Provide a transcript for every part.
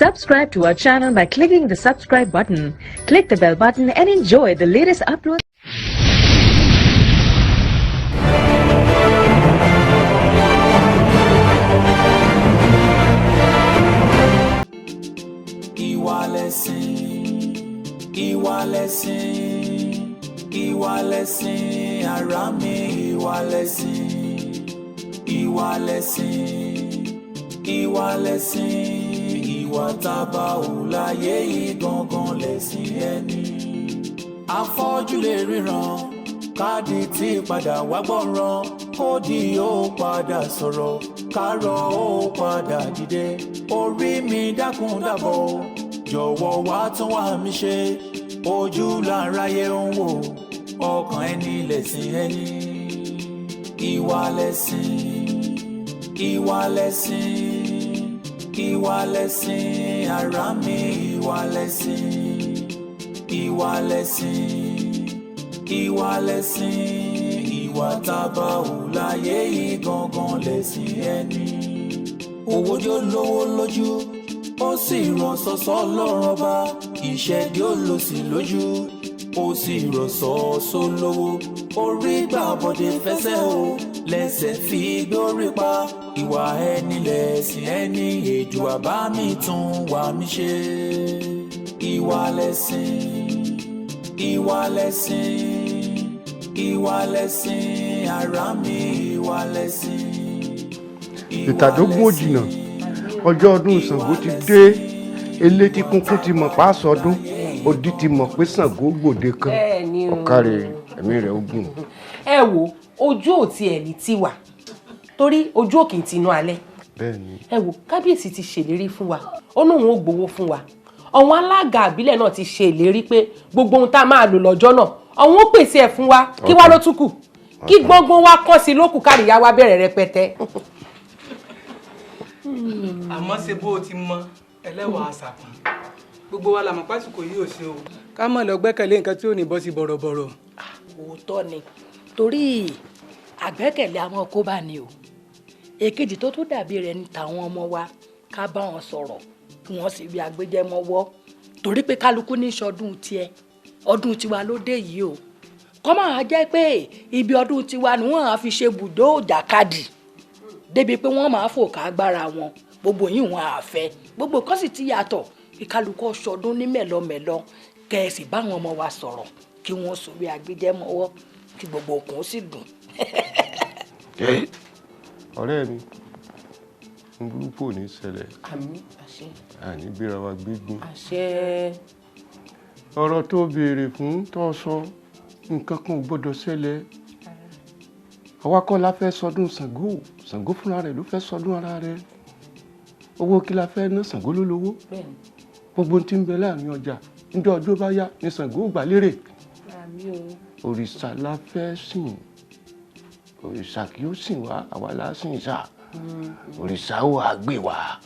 Subscribe to our channel by clicking the subscribe button. Click the bell button and enjoy the latest uploads. Ìwà lẹ̀sìn, ìwà lẹ̀sìn, ìwà lẹ̀sìn, ará mi, ìwà lẹ̀sìn, ìwà lẹ̀sìn, ìwà lẹ̀sìn, ìwà tábà ò láyé yìí gangan lẹ̀sìn ẹni. Afọ́jú lè ríran, káàdì tí padà wá gbọ́ràn, kódì ó padà sọ̀rọ̀, kárọ̀ ó padà dìde. Orí mi, dákun dábọ̀, jọ̀wọ́ wá tún wá mi ṣe. Ojú láráyé ń wò, ọkàn ẹni lẹ̀sìn ẹni. Ìwà lẹ̀sìn, ìwà lẹ̀sìn, ìwà lẹ̀sìn, ará mi, ìwà lẹ̀sìn, ìwà lẹ̀sìn, ìwà lẹ̀sìn, ìwà tábà ò láyé yìí gangan lẹ̀sìn ẹni. Owó tí ó lówó lójú, ó sì ràn sọ́sọ́ lọ́rọ̀ bá ìṣẹ́dí, ó lò sí lójú, ó sì rọ̀ sọ́ọ́sọ́ lówó. Orí gbà bọ́dé fẹsẹ̀ o lẹ́sẹ̀ fi gbórí pa. Ìwà ẹni lẹ̀sìn ẹni. Èdùà bá mi tún wà mí ṣe. Ìwà lẹ̀sìn, ìwà lẹ̀sìn, ìwà lẹ̀sìn, ará mi, ìwà lẹ̀sìn. Ìtàdógún òjìnà, ọjọ́ ọdún Ṣàngó ti dé. Elétí kúnkún ti mọ̀ pàṣọdún, odi ti mọ̀ pé Ṣàngó gbòde kan. Bẹ́ẹ̀ni o. Ọ̀kàrẹ̀, ẹ̀mí rẹ̀ ogun. Ẹ wo, ojú ò tiẹ̀ ní tiwa, torí ojú òkè ti inú alẹ́. Bẹ́ẹ̀ni. Ẹ wo, kábíyèsí ti ṣèlérí fún wa, ó ní òun ò gbowó fún wa. Àwọn alága àbílẹ̀ náà ti ṣe ìlérí pé gbogbo ohun tá a máa lò lọ́jọ́ náà, àwọn ó pèsè ẹ̀ fún wa. Kí wá ló tún kù? Kí gbọ́ngbọ́n wa kọ́ sí lókù, káríyá wa bẹ̀rẹ̀ rẹpẹtẹ. Àmọ́ ṣe bó o ti mọ ẹlẹ́wàá àṣàkùn, gbogbo wa la mọ̀ pásìkò yìí ò ṣe o, ká má lọ gbẹ́kẹ̀lé nǹkan tí ò ní bọ́ sí bọ̀rọ̀bọ̀rọ̀. Òótọ́ ni, torí àgbẹ́kẹ̀lé àwọn kó bá ní o. Èkejì tó tún dàbí rẹ̀ ní tàwọn ọmọ wa, ká bá wọn sọ̀rọ̀ kí wọ́n sì rí agbẹjẹmọ́wọ́, torí pé kálukú ní sọdún tiẹ̀. Ọdún tiwa ló dé yìí o, kọ́ máa jẹ́ pé ibi ọdún tiwa ni wọ́n á fi ṣe bùdó ìjàkadì, débi pé wọ́n máa fò ká agbára wọn. Gbogbo yìí wọn àfẹ́, gbogbo kan sì ti yàtọ̀, kí kálukú sọdún ní mẹ̀lọmẹ̀lọ. Kẹ́ ẹ sì bá àwọn ọmọ wa sọ̀rọ̀ kí wọ́n sórí agbẹjẹmọ́wọ́, kí gbogbo òkun sì dùn. Ọ̀rẹ́ mi, n burúkú ò ní ṣẹlẹ̀. Àmín, àṣẹ. Àní gbéra wa gbégun. Àṣẹ. Ọ̀rọ̀ tó béèrè fún tó sọ, nǹkan kan ò gbọ́dọ̀ ṣẹlẹ̀. Àwa kọ́ la fẹ́ sọdún Ṣàngó, Ṣàngó fúnra rẹ̀ ló fẹ́ sọdún ara rẹ̀. Owó kí la fẹ́ ná? Ṣàngó ló lówó. Gbogbo tí ń bẹ láàrin ọjà níjọ́ ọjọ́ bá yá ni Ṣàngó gbà lérè. Àmín o. Òrìṣà la fẹ́ sìn, òrìṣà kí ó sìn wá, àwa la sìn ṣá. Òrìṣà ó wà gbé wá,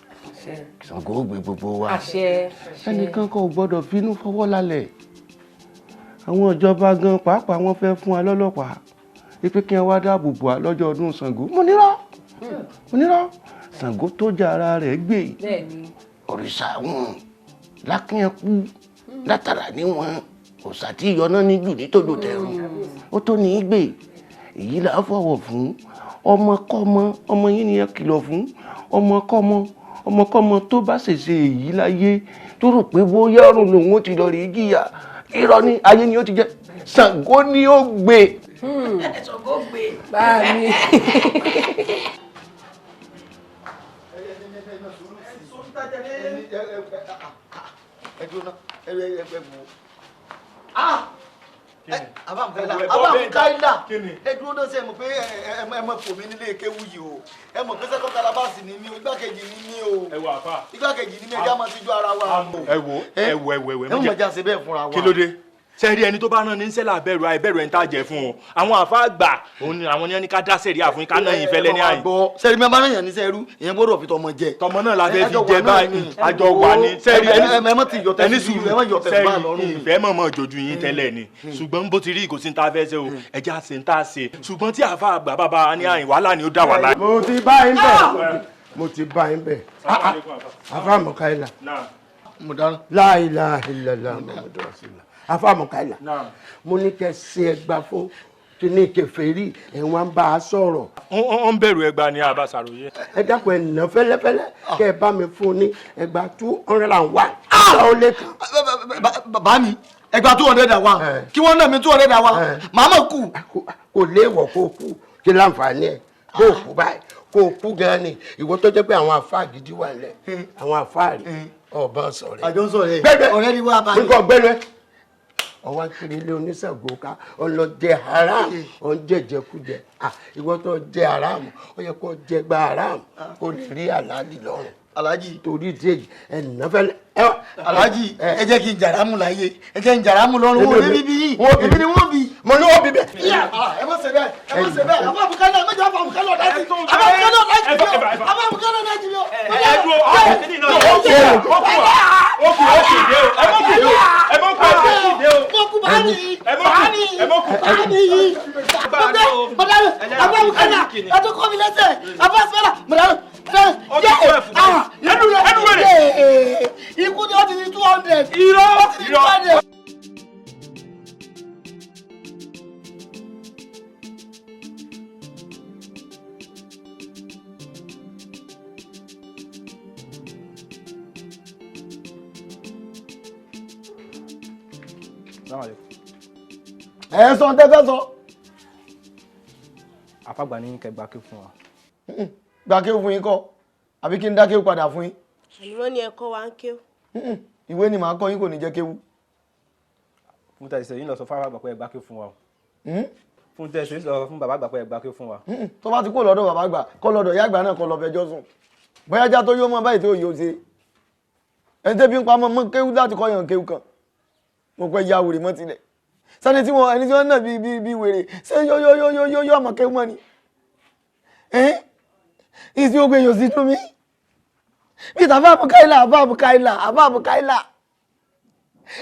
Ṣàngó ó gbé gbogbo wa. Àṣẹ. Ẹnìkan kan ò gbọ́dọ̀ finú fọwọ́ lálẹ̀. Àwọn ìjọba gan pàápàá, wọ́n fẹ́ fún wa lọ́lọ́pàá wípé kí wọ́n wá dáàbò bò wá lọ́jọ́ ọdún Ṣàngó. Mo nírọ́, mo nírọ́, Ṣàngó tó jà ara rẹ̀ gbé. Òrìṣà wọn lákìnyẹn kú látara níwọ̀n òòṣà tí ìyọná ní jù nítòdò tẹ̀rù, ó tó ní í gbé. Èyí là á fọwọ́ fún ọmọkọ́mọ. Ọmọ yín ni ẹ kìlọ̀ fún. Ọmọkọ́mọ, ọmọkọ́mọ tó bá ṣèṣe èyí láyé, tó rò pé bóyá ọ̀run lòun ó ti lọ rí jìyà, irọ́ ní ayé ni ó ti jẹ́. Ṣàngó ni ó gbé. Ṣàngó gbé. Bá mi. Ẹ dúró ná, ẹ ẹ ẹ wò ó. Abamkaila, ẹ dúró náà. Ṣe mọ̀ pé ẹ mọ̀ fò mí nílé kéwú yìí o? Ẹ mọ̀ pé second calabash ni mí o, igbákejì ni mí o. Ẹ wò, àfa. Igbákejì ni mí, ẹ já máa ti ju ara wa. Ẹ wo, ẹ wo, ẹ wo, ẹ wo. Ẹ mọ̀ já ṣe bẹ́ẹ̀ fúnra wa. Kí ló dé? Ṣe rí, ẹni tó bá rán ní sẹ́là bẹ̀rù, àìbẹ̀rù ẹni tá a jẹ fún ọ. Àwọn àfa àgbà òun ni àwọn ní ẹni ká dá sẹ̀ríà fún yín, ká náà yín fẹ́lẹ́ ní àyìn. Gbọ́, sẹ́ni mi bá náà yàn ní sẹ́rú, ìyẹn gbọ́dọ̀ fi tọmọ jẹ. Tọmọ náà la fẹ́ fi jẹ báyìí, àjọ wà ní. Sẹ́rí ẹni ẹ mọ̀ ti yọ ẹni tẹ̀sí, sùúrù. ẹ mọ̀ yọ tẹ̀sí bá lọ́rùn mi. Ìfẹ́ mọ̀mọ́ jojú yín tẹ́lẹ̀ ni, ṣùgbọ́n bó ti rí, kò sí ní ta fẹ́ ṣe o. Ẹja ṣe ń ta ṣe, ṣùgbọ́n tí àfa àgbà bàbá ní àyìn, wàhálà ni ó dá wàhálà. Mo ti bá yín bẹ̀, Mo ti bá yín bẹ̀. Afa Mukaila. Mo dáná. La ilaha illallah Muhammadu Rasulullah. Afa Mukaila. Mo ní kẹ́ ṣe ẹgbà fún kíní kèfèrí ẹ̀ wọ́n bá a sọ̀rọ̀. Ó ń bẹ̀rù ẹgba ni àbá ṣàròyé. Ẹ dákun ẹ nà fẹ́lẹ́fẹ́lẹ́ kẹ́ ẹ bá mi fún ní ẹgbà 201. Ó lé kan. Bàbá mi ẹgbà 201 kí wọ́n náà mi 201 màá mọ̀ kú. Kò léèwọ̀ kó kú kí láǹfààní ẹ̀ kó kú báyìí kó kú gan ni ìwọ tó jẹ́ pé àwọn àfáà gidi wà lẹ̀ àwọn àfáà rí ọ̀bọ̀n sọ̀rẹ́. Àjọ ń sọ̀rẹ́ gbẹ́gbẹ́ ọ̀rẹ́ ni wàá bá mi. Nǹkan gbẹ́nu ẹ. Ọwọ́ kiri ilé oníṣègùn ká ọlọ́jẹ haram ọ̀njẹ̀jẹ̀kújẹ ìwọ tó jẹ haram ó yẹ kó jẹ gba haram kó lè rí àlàálì lọ́rùn. Alhaji torí díẹ̀ ẹnìyàn fẹ́ ẹ. Alhaji ẹ jẹ́ kí n jàrámù láyé ẹ jẹ́ n jàrámù lọ́rùn wọn ò ní bíbí yìí èmi ni wọ́n bí. Mo ní wọ́n bí bẹ́ẹ̀. Ẹ má ṣe bẹ́ẹ̀ ẹ má ṣe bẹ́ẹ̀ àbá àbùkálẹ̀ ẹ má jẹ́ àbá àbùkálẹ̀ ọ̀dá sí àbá àbùkálẹ̀ ọ̀dá sí mi o àbá àbùkálẹ̀ ọ̀dá sí mi o. Ẹ dúró ọ̀ ẹ ní ìnáwó ó kù ó kù ó kù ó kù dé o ẹ mọ̀ kù ẹ mọ̀ kù ẹ kù dé o. Mo kú bá mi bá mi bá mi yìí. Bọ́dá àbá àbùkálẹ̀ ẹ tó kọ́ mi lẹ́sẹ̀ àbá àbùkálẹ̀ mọ̀dá ikú ni ó ti di 200. Irọ́ irọ́. Ẹ sọ tẹ́tẹ́ sọ. Àfàgbà ní kẹ́ gbà kí fún wa. Gbà kí fún yín kọ́ àbí kí n dá kéwú padà fún yín. Àlùmọ́ ni ẹ̀kọ́ wa ń kéwú. Ìwé ni màá kọ́ yín kò ní jẹ́ kéwú. Fún tẹ̀sí yín lọ sọ fún àgbà pé ẹ gbà kí fún wa o. Fún tẹ̀sí yín lọ fún bàbá àgbà pé ẹ gbà kí fún wa. Tó bá ti kó lọ́dọ̀ bàbá àgbà kọ́ lọ́dọ̀ ìyá àgbà náà kọ́ lọ fẹjọ́ sùn. Bóyá já tó yó mọ́ báyìí tó yóò ṣe. Ẹni tẹ́bi ń pa mọ́ mọ́ kéwú láti kọ́ yàn kéwú kan. Mo pẹ́ ya wèrè mọ́ tilẹ̀. Sẹ́ni tí wọ́n ẹni tí wọ́n náà bí bí bí wèrè ṣé yó yó yó yó yó yó àmọ́ kéwú mọ́ ni. Ìsìn ogun èèyàn sí tún mi bí tàbá àbúkáìlà àbá àbúkáìlà àbá àbúkáìlà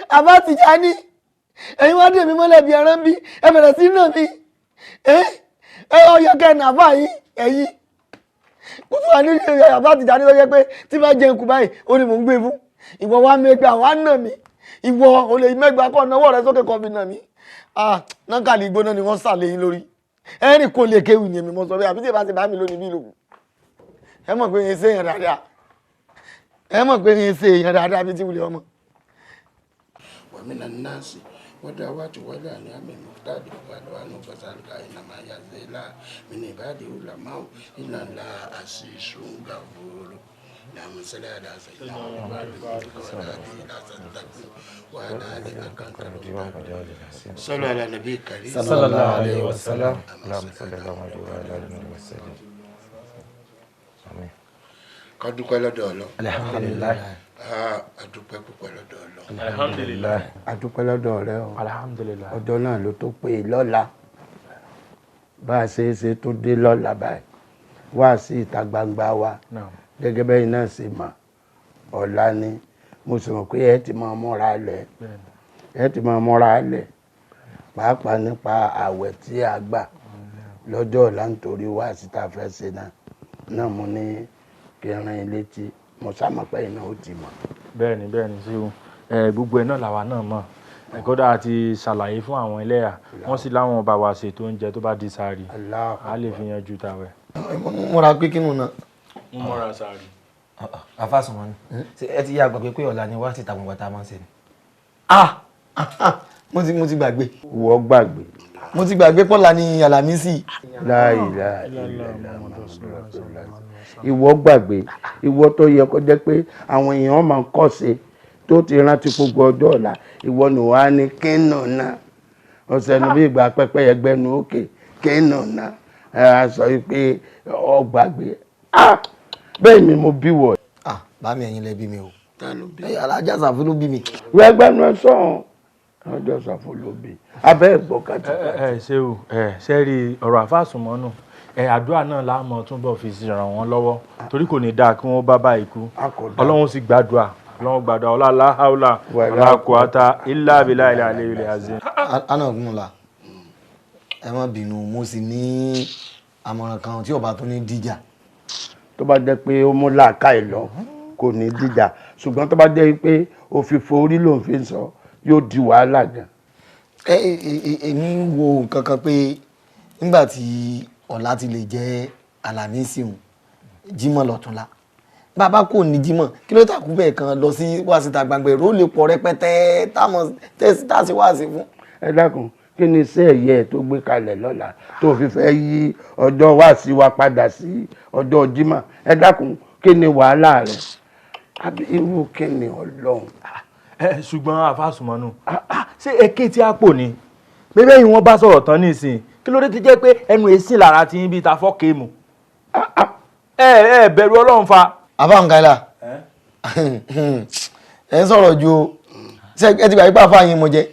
àbá Tìjání ẹ̀yin wá dé mi mọ́lẹ̀ bí ẹran bí ẹ bẹ̀rẹ̀ sí náà mi ẹ ọyọ kẹ́ni àbá yìí ẹ̀yin kútù wà nílé àbá Tìjání ló jẹ́ pé tí bá jẹun kù báyìí ó ní mò ń gbé fún ìwọ wá mẹ́gbà wá nà mí ìwọ ò lè mẹ́gbà kọ́ náwó rẹ sókè kọ́ fi nà mí ah nákàlí gbóná ni wọ́n sàlẹ̀ yín lórí ẹ̀rìn kò lè kéwì ni èmi mọ̀ sọ bẹ́ẹ̀ àbí tí ìbá ti bá mi lónìí bí lòkù ẹ mọ̀ pé yẹn ṣe èèyàn dáadáa ẹ mọ̀ pé yẹn ṣe èèyàn dáadáa bí ti wulẹ̀ ọmọ. Wàmínà nọ́ọ̀sì wọ́dà wàtí wọ́dà ní àmì mọ́tàdì wàdà wà ní fasalika ìnàmà yàtẹ̀lá mìnà ìbàdí ulàmáwò ìnàlá àṣìṣù gàfúrú. اللهم صل على سيدنا محمد وعلى آله صلوا على النبي الكريم صلى الله عليه وسلم. اللهم صل على محمد وعلى آله وسلم. Àmín. Ká dúpẹ́ lọ́dọ̀ Ọlọ́run. Alhamdulillah. A dúpẹ́ púpọ̀ lọ́dọ̀ Ọlọ́run. Alhamdulillah. A dúpẹ́ lọ́dọ̀ rẹ o. Alhamdulillah. Ọjọ́ náà ló tó pé lọ́la bá a ṣe é ṣe tó dé lọ́la báyìí wá sí ìta gbangba wa gẹ́gẹ́ bẹ́ẹ̀ náà ṣe mọ̀ ọ̀la ni mo sì mọ̀ pé ẹ ti máa múra lẹ̀ ẹ ti máa múra lẹ̀ pàápàá nípa àwẹ̀ tí a gbà lọ́jọ́ ọ̀la nítorí wá síta fẹ́ ṣe náà náà mo ní kí n rán in létí mo sábà pé iná ó ti mọ̀. Bẹ́ẹ̀ni bẹ́ẹ̀ni sí o gbogbo ẹ náà làwa náà mọ̀ kódà a ti ṣàlàyé fún àwọn ẹlẹ́yà wọ́n sì láwọn bá wa ṣètò oúnjẹ tó bá di sàárì a lè fi yanjú tàwẹ̀. Múra pé kínú náà. Mo mọ́ra sàárì. Àfàsùnmọ́ ni ẹ ti yá àgbàgbé pé ọ̀la ni wá síta gbọ̀ngbọ̀n tá a máa ń ṣe ni. Mo ti gbàgbé. Wọ́n gbàgbé. Mo ti gbàgbé pọ́lá ní Àlàmísì. Ìwọ gbàgbé ìwọ tó yẹ kó jẹ́ pé àwọn èèyàn máa ń kọ́ sí tó ti rántí gbogbo ọjọ́ ọ̀la ìwọ ni wàá ní kínú náà ọ̀sẹ̀ nu bí ìgbà pẹ́pẹ́ ẹgbẹ́nu òkè kínú náà ẹ á sọ pé ọ gbàgbé bẹ́ẹ̀ ni mo bí wọ̀. Bá mi ẹ̀yin lẹ bí mi o. Alájà Sàfú ló bí mi. Wẹ́gbẹ́nu ẹ sọ̀hún Alájà Sàfú ló bí abẹ́ ẹ̀gbọ́n kàtìkàtì. Ẹ ṣe o ẹ ṣe rí ọ̀rọ̀ àfàsùnmọ́nù ẹ àdúrà náà láàmú túnbọ̀ fi ràn wọ́n lọ́wọ́ torí kò ní dáa kí wọ́n bá bá ikú Ọlọ́run sì gbàdúrà Ọlọ́run gbàdúrà ọlá aláhàúlà alákòóta ilá abilá ilá alẹ́ ilẹ̀ azim. Anagunla ẹ má bínú mo sì ní àmọ̀ràn kan tí ọba tó ní díjà. Tó bá jẹ́ pé ó mú làákàyè lọ, kò ní dìjà, ṣùgbọ́n tó bá jẹ́ pé òfìfo orí ló ń fi sọ, yóò di wàhálà gan. Ẹ èmi ń wo nǹkan kan pé nígbà tí ọ̀la ti lè jẹ́ Àlàmísì òun, Jímọ̀ lọ́túnla, bàbá kò ní Jímọ̀, kí ló tàkú bẹ́ẹ̀ kan lọ sí wáṣíta gbangba, èrò lè pọ̀ rẹpẹtẹ táwọn tẹ́sí tá a sì wáṣí fún. Ẹ dákun, kí ni iṣẹ́ ẹ̀yẹ tó gbé kalẹ̀ lọ́la tó fi fẹ́ yí ọjọ́ wáàsí wa padà sí ọjọ́ Jímọ̀? Ẹ dákun, kí ni wàhálà rẹ̀? Àbí irú kí ni, Ọlọ́run? Ẹ ṣùgbọ́n àfàsùmọ́nù, ṣé èké tí a pò ní bébẹ́ yìí wọ́n bá sọ̀rọ̀ tán nísìn, kí ló dé ti jẹ́ pé ẹnu èsì lára ti ń bí ta fọ́ọ̀kì mu? Ẹ ẹ bẹ̀rù Ọlọ́run fa. Àbá Nkaila, ẹ ń sọ̀rọ̀ ju o. Ṣé ẹ ti gbà pé àfa yín mo jẹ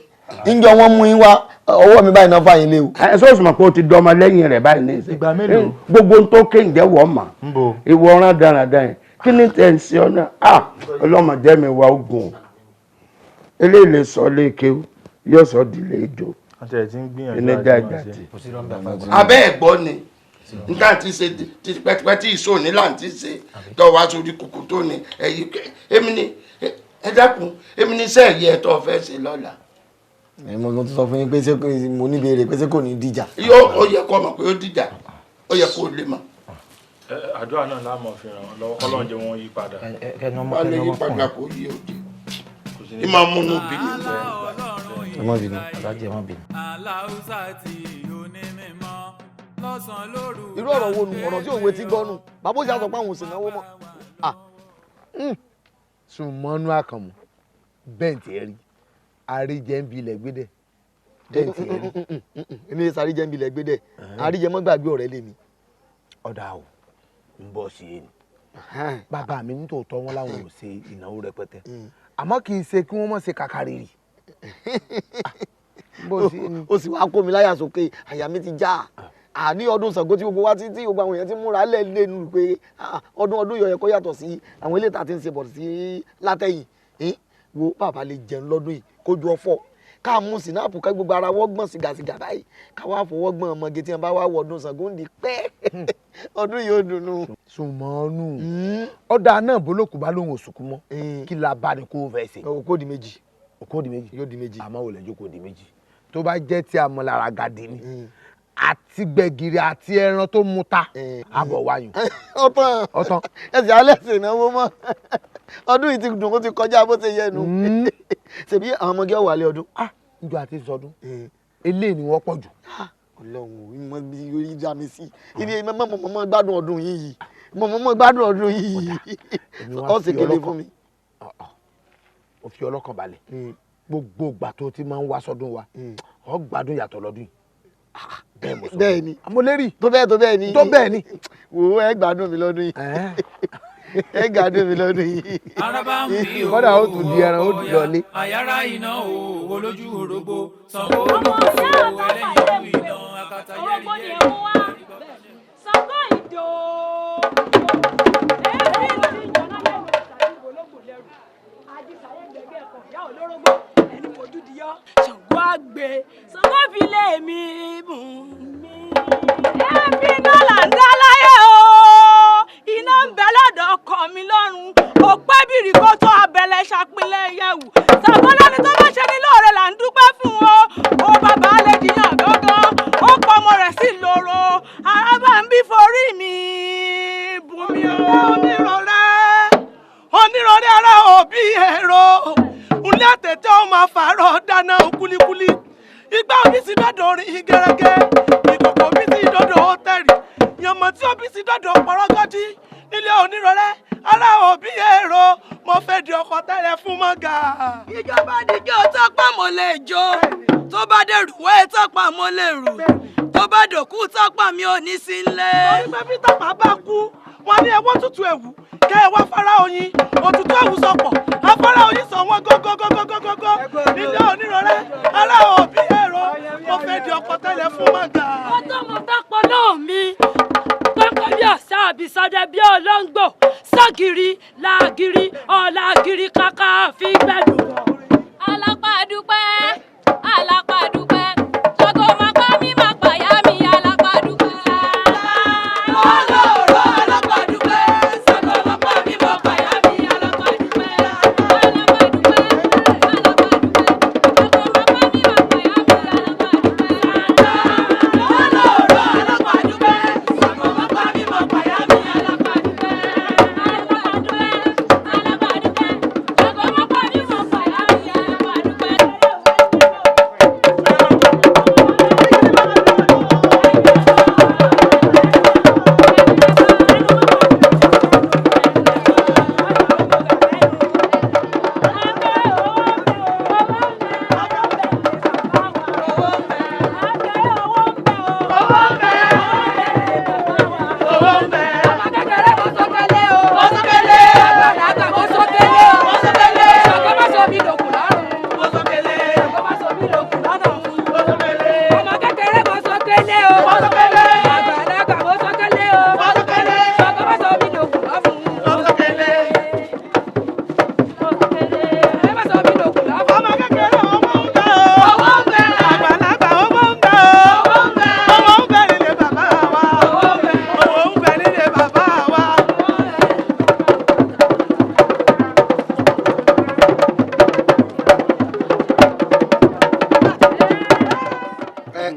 níjọ wọn mú yín wá ọwọ́ mi báyìí náà fà yín lé o. Ẹ sọ́ọ̀sì mọ̀ pé o ti dọ́mọ lẹ́yìn rẹ̀ báyìí ní ìsìn. Ìgbà mélòó? Gbogbo tó kéǹjẹ́ wọ̀ mà. Ń bo. Ìwọ ọ̀ràn dáradára yẹn, kí ni tẹ̀ ń ṣe ọ́nà? Ah, ọlọ́mọdé mi wá ogun eléyìí lè sọ léèké, yóò sọ di lè jò. Àti ẹ̀ ti ń gbìyànjú ìníjà àti ìjà máa tí. ṣe. Abẹ́ ẹ̀ gbọ́ ni nǹkan ti ṣe ti pẹ́tipẹ́ tí ìṣó ní là ń ti ṣe tó wá sórí kùkù tó ní ẹ̀yí. Èmi ni, ẹ dákun, èmi ní iṣẹ́ ẹ̀yẹ tó fẹ́ ṣe lọ́la. Ẹ mo tún sọ fún yín pé ṣé mo ní béèrè pé ṣé kò ní díjà. Yóò, ó yẹ kó mọ̀ pé ó dìjà, ó yẹ kó lè mọ̀. Ẹ, àdúrà náà láàmú fi ràn wọ́n lọ́wọ́, kọ́lọ́run jẹ́ wọ́n yí padà. Wà lè yí padà kó yí òde ìmọ̀ múnú bí mi. Ẹ má bínú. Alájẹ, má bínú. Aláùsá tí onímọ̀ lọ́sàn-án lóru. Irú ọ̀rọ̀ wo nu, ọ̀rọ̀ tí òwe ti gbọ́ nu? Bàbá òsì àsọ pé àwọn ò sì náwó mọ́. Sùnmọ́nú Àkànmú, bẹ́ẹ̀ tí ẹ rí àríjẹ ń bi ilẹ̀ gbédẹ̀, bẹ́ẹ̀ tí ẹ rí. Èmi yẹn sáré jẹ́ ń bilẹ̀ gbé dẹ̀, àríjẹ mọ́ gbàgbé ọ̀rẹ́ lèmi. Ọ̀dà o, ń bọ̀ sí i ni bàbá mi nítòótọ́, wọn làwọn ò ṣe ìnáwó rẹpẹtẹ, àmọ́ kì í ṣe kí wọ́n mọ̀ ṣe kàkàrìrì. Ń bọ̀ sí i ni. Ó sì wá kó mi láyà sókè, àyà mi ti já. Àní ọdún Ṣàngó tí gbogbo wa tí gbogbo àwọn èèyàn ti múra lẹ̀ lẹ́nu pé ọdún ọdún yọ̀yẹ̀ kó yàtọ̀ sí àwọn ilé ìta tí ń ṣe bọ̀ sí látẹ̀yìn. Wo bàbá lè jẹun lọ́dún yìí kójú ọ̀fọ̀, ká mú sinapu, ká gbogbo ara wọ́n gbọ̀n sìgàsìgà báyìí, ká wá fọwọ́ gbọ̀n ọmọge tí wọ́n bá wá wọ ọdún Ṣàngó ń di pẹ́ ọdún yìí ó dùnnú. Sùnmọ́nù, ọ̀dà náà, bólókù bá lóhùn òsùnkú mọ́, kí la bá ní kó fẹ́ ṣe. Òkú di méjì. Òkú di méjì. Yóò di méjì. Àmọ́ ò lè jókòó di méjì, tó bá jẹ́ tí a mọ̀ lára gàdí ni, àti gbẹ̀gìrì àti ẹran tó mu ta àbọ̀ wáyùn. Ọtán. Ọtán. Ẹsẹ̀ alẹ́ sì náwó mọ́, ọdún yìí ti dùn, ó ti kọjá bó ṣe yẹ nu. Ṣèbí àwọn ọmọge ọ̀wà lé ọdún. Ah, njọ àti sọdún eléyìí ni wọ́n pọ̀ jù. Ọlọ́run ò mọ bí orí já mi sí ibi mọ mọ mọ gbádùn ọdún yìí, mọ mọ gbádùn ọdún yìí, ọ sì kéde fún mi. Ó fi ọlọ́kàn balẹ̀, gbogbo ìgbà tó ti máa ń wá sọ́dún wa, ọ gbádùn yàtọ̀ lọ́dún yìí, bẹ́ẹ̀ mo sọ. Bẹ́ẹ̀ ni. Amúlérì. Tó bẹ́ẹ̀, tó bẹ́ẹ̀ ni. Tó bẹ́ẹ̀ ni. Wò ó, ẹ gbádùn mi lọ́dún yìí, ẹ gbádùn mi lọ́dún yìí. Araba ń bí o. Kódà ó tún di ẹran, ó tún lọlé. Àyàrá iná o, wo lójú òrógbó Ṣàngó olùkóso ẹlẹ́yinjú iná akata Orógbó ni yẹ́rì ẹ mú wá. Ṣàngó ìdò. Èéfín ti yànnà lẹ́nu tàbí ìwòlógbò lẹ́rù. Àdìsáyé gbẹ̀gẹ́ ẹ̀kọ́ ìyá olórógbó ẹni fojú di yọ. Ṣàngó àgbè. Ṣàngó fi lé mi bùn mi. Èéfín náà là ń dá láyé o. Iná ń bẹ lọ́dọ̀ ọkọ mi lọ́rùn. Òpẹ́ bìrì kó tó abẹ́lẹ̀ ṣàpínlẹ̀ yẹ̀wù. Ṣàngó lẹ́ni tó bá ṣe ní lóore là ń dúpẹ́ fún o. Ó bàbá lè jiyàn gángan. Ó pọ̀ ọmọ rẹ̀ sí lòrò. Araba ń bí forí mi bùn mi o. Onírọ̀rẹ́, onírọ̀rẹ́, ara òbí èrò ńlẹ́ àtẹ̀tẹ̀ ọmọ àfàrọ̀ dáná kúlíkúlí, igbá òbí sí dọ́dọ̀ orin gẹ́gẹ́, ìkòkò òbí sí dọ́dọ̀ tẹ̀rì, yànmọ́ tí òbí sí dọ́dọ̀ pọ̀rọ́gọ́dí nílé onírọ̀rẹ́, ara òbí èrò, mo fẹ́ di ọkọ̀ tẹ́lẹ̀ fún mọ́gà. Ìjọba díjọ́ tó pa mo lè jó, tó bá dẹrù wẹ́ tó pa mo lè rù, tó bá dòkú tó pa mi ò ní sí nlé. Torí pé bí tàpá bá kú, wọn ní ẹwọ́ tútù ẹ̀wù kẹ́ ẹ wá fara oyin, òtútù ẹ̀wù sọ̀pọ̀ afárá oyin sọ wọn gógógógógógó nílé onírọ̀rẹ́, ará òbí èrò, mo fẹ́ di ọkọ tẹ́lẹ̀ fún mọ́gà. Ó tó mo fẹ́ pọ̀ mi pẹ́pẹ́ bí ọ̀sá àbísọdẹ bí olóńgbò ságiri làgiri ọ̀làgiri kàkà fi gbẹ̀dùn wọ̀. Alápàdúpẹ́, alápàdúpẹ́, Ṣàngó máa pa mí, máa pàyà mi, alápàdúpẹ́. Olóró alápàdúpẹ́.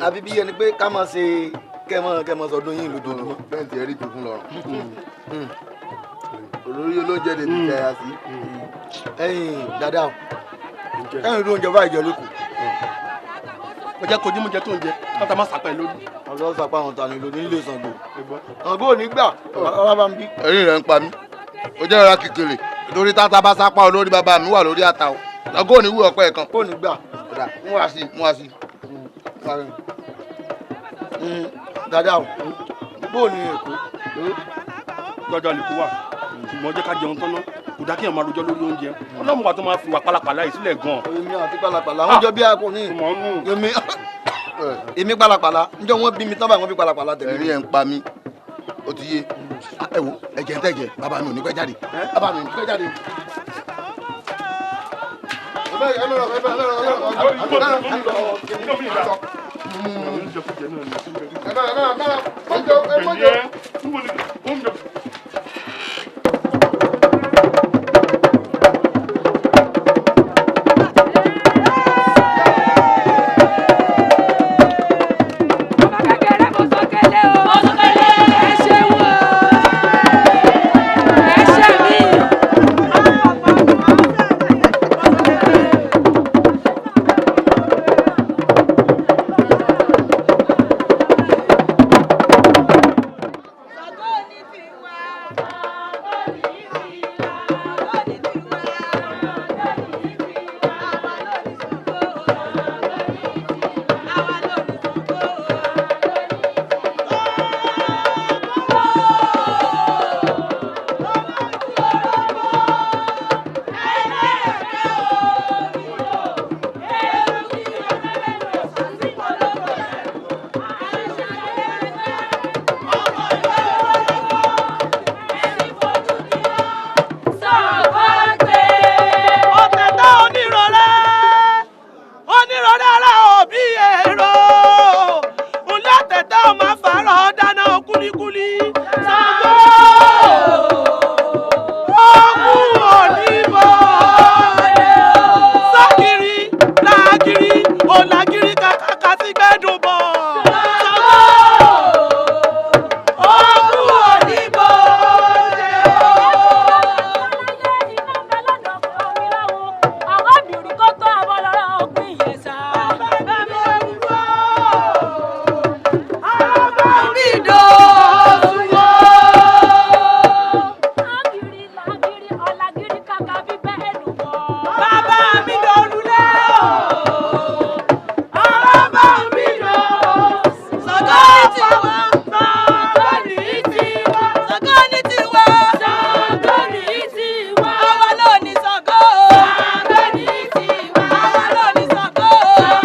Àbí bí ẹni pé ká máa ṣe kẹ́mọ́ sọdún yín lójoojúmọ́. Bẹ́ẹ̀ ti rí tuntun lọ́rùn. Olórí olóúnjẹ lè ti jẹyà sí. Ẹ̀yin dada o, ẹ̀yin ló ń jẹ báyìí jẹ lóko. Mo jẹ́ kojú mo jẹ tó ń jẹ, káta má sàpẹ́ lórí. Ọ̀dọ́ sàpá àwọn tani lórí nílé Ṣàngó. Ṣàngó ò ní gbà, ọ̀rọ̀ bá ń bí. Ẹ̀rín rẹ̀ ń pa mí. Ó jẹ́ ìrora kékeré lórí tata bá sápá olórí bàbá mi wà lórí ata o. Ṣàngó ò ní wú ọ̀pẹ kan. Kò ní gbà. Mú wá sí, mú wá sí. Dada o, bó ni Èkó? Jọjọ lè kó wà, ṣùgbọ́n jẹ́ ká jẹun tán ná. Kò dá kéèyàn máa rojọ́ lórí oúnjẹ. Ọlọ́run wa tó máa fi wà pálapàla yìí sílẹ̀ gan-an. Èmi àti pálapàla, wọ́n jọ bí akọni. Èmi pálapàla, njọ́ wọ́n bí mi tán báyìí wọ́n bí pálapàla tẹ̀lé. Ẹ̀rín ẹ̀ ń pa mí, ó ti yé. Ẹ wo, ẹ̀jẹ̀ ń tẹ̀jẹ̀, bàbá mi ò ní pẹ́ jáde. Bàbá mi ò ní pẹ́ jáde. Ọ̀tẹ̀tẹ̀ onírọ̀rẹ́ onírọ̀rẹ́ ara òbí èrò ńlẹ̀ ọ̀tẹ̀tẹ̀ ọmọ afárọ̀ dáná kúlíkúlí Ṣàngó ogun òdìbò ságìrì làgìrì òlàgìrì kàkàkà sí gbẹ́dùn bọ̀ Ṣàngó ogun òdìbò. Bàbá mi dọ̀lúlẹ̀ o, bàbá mi dọ̀, Ṣàngó ní tiwa, Ṣàngó ní tiwa, Ṣàngó ní tiwa, Ṣàngó ní tiwa, àwa ló ní Ṣàngó, Ṣàngó ní tiwa, àwa ló ní Ṣàngó,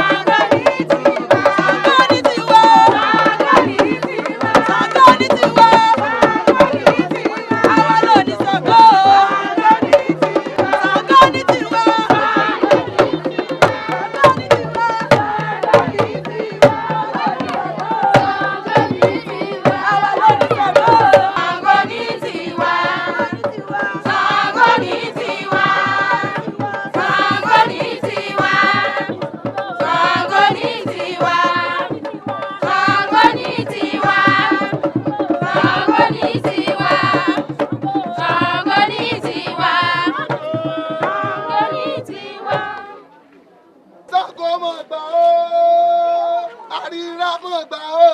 Ṣàngó ní tiwa, Ṣàngó ní tiwa, Ṣàngó ní tiwa, Ṣàngó ní tiwa, àwa ló ní Ṣàngó, Ṣàngó ní tiwa. Ṣàngó mọ̀ gbà ó, àríra mọ̀ gbà ó,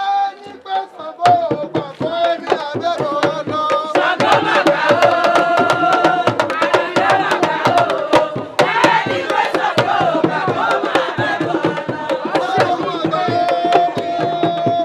ẹni pé Ṣàngó gbà pé ní abẹ́rẹ́ ọ̀nà. Ṣàngó mọ̀ gbà ó, àríra mọ̀ gbà ó, ẹni pé Ṣàngó gbà kó máa bẹ̀rù ọ̀nà. Ṣàngó mọ̀ gbà ó.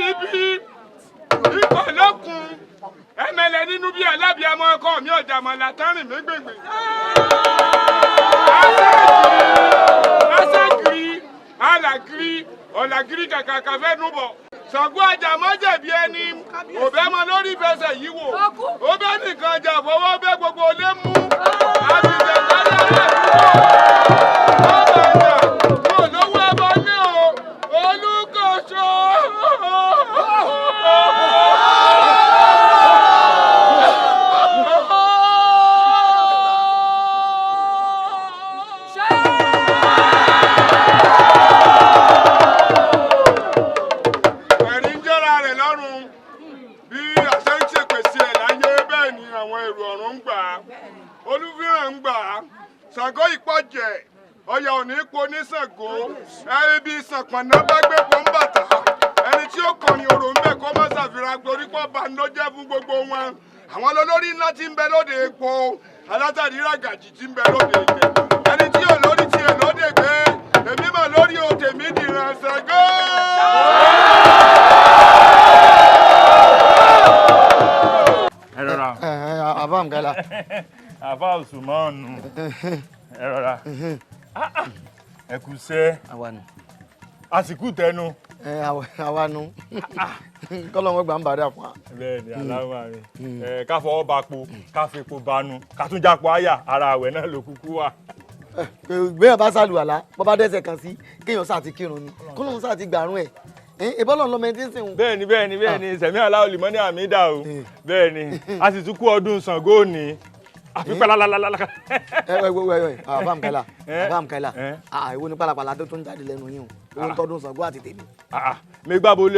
níbí ikọ̀ lókun ẹmẹlẹ nínú bí alábìàmọ ọkọ mi ọjà mọ̀lá tán rìn mí gbèngbè. Aṣáàgiri alàgiri ọ̀làgiri kàkàkà fẹ́ núbọ̀. Ṣàngó ajàmọ́jẹ̀bi ẹni òbẹ́ mọ lórí ìfẹsẹ̀ yìí wò. Ó bẹ́ nìkan jà fọwọ́ bẹ́ gbogbo olé mú. Àbìjẹ̀ kárí ayé àdúgbò. Ó bàjẹ́ kò lówó ẹbọ ní o. Olúkòso. Ẹ̀rí ń jẹ́ra rẹ̀ lọ́rùn bí àṣẹ ń ṣèpèsè ẹ̀ láyé bẹ́ẹ̀ ni àwọn èrò ọ̀run ń gbà á. Olúfihàn ń gbà á. Ṣàngó ìpọ̀jẹ̀ ọya ò ní po ní Ṣàngó. Ẹni bí Ṣànpọ̀nná bá gbé po ń bàtà. Ẹni tí ó kọrin orò ń bẹ̀ kó má ṣàfihàn torí pọ̀ bá ń lọ́jẹ́ fún gbogbo wọn. Àwọn olórí ńlá ti ń bẹ lóde epo. Alátàrí ràgàjì ti ń bẹ lóde ìjẹ. Ẹni tí ò lórí tiẹ̀ lóde gbé. Èmi mà lórí o tèmi dìran Ṣàngó. Ẹ rọra. Àbá Mùkáílà. Àfà Usmanu. Ẹ rọra. Ẹ kú sẹ́. Àsìkò tẹnu. Àwa nu. Kọ́lọ́ wọn gbà ń bàdà fún wa. Bẹ́ẹ̀ ni aláwọ̀ mi. Ká fọwọ́ ba po, ká fepo banu, ká tún jápo àyà, ara àwẹ̀ náà ló kúkú wà. Gbéyàn bá sàlùwàlá, bọ́ bá dẹ́sẹ̀ kan sí, kéèyàn sáà ti kírun ni. Kọ́lọ́hún sáà ti gbàrún ẹ̀. Ìbọ́lọ̀ lọ́mọ ẹni tí ń sìn. Bẹ́ẹ̀ni bẹ́ẹ̀ni bẹ́ẹ̀ni sẹ̀mí aláwọ̀ lìmọ́ ní àmì dà o. Bẹ́ẹ̀ni a sì tún kú ọdún Ṣàngó òní. Àfi pálálálálá. Ẹ wẹ wẹ wẹ àbá Mùkáílà àbá Mùkáílà ìwo ni pálapàla tó tún jáde lẹ́nu yín o. Owó ń tọdún Ṣàngó àti tèmi. Mi gbàgbọ́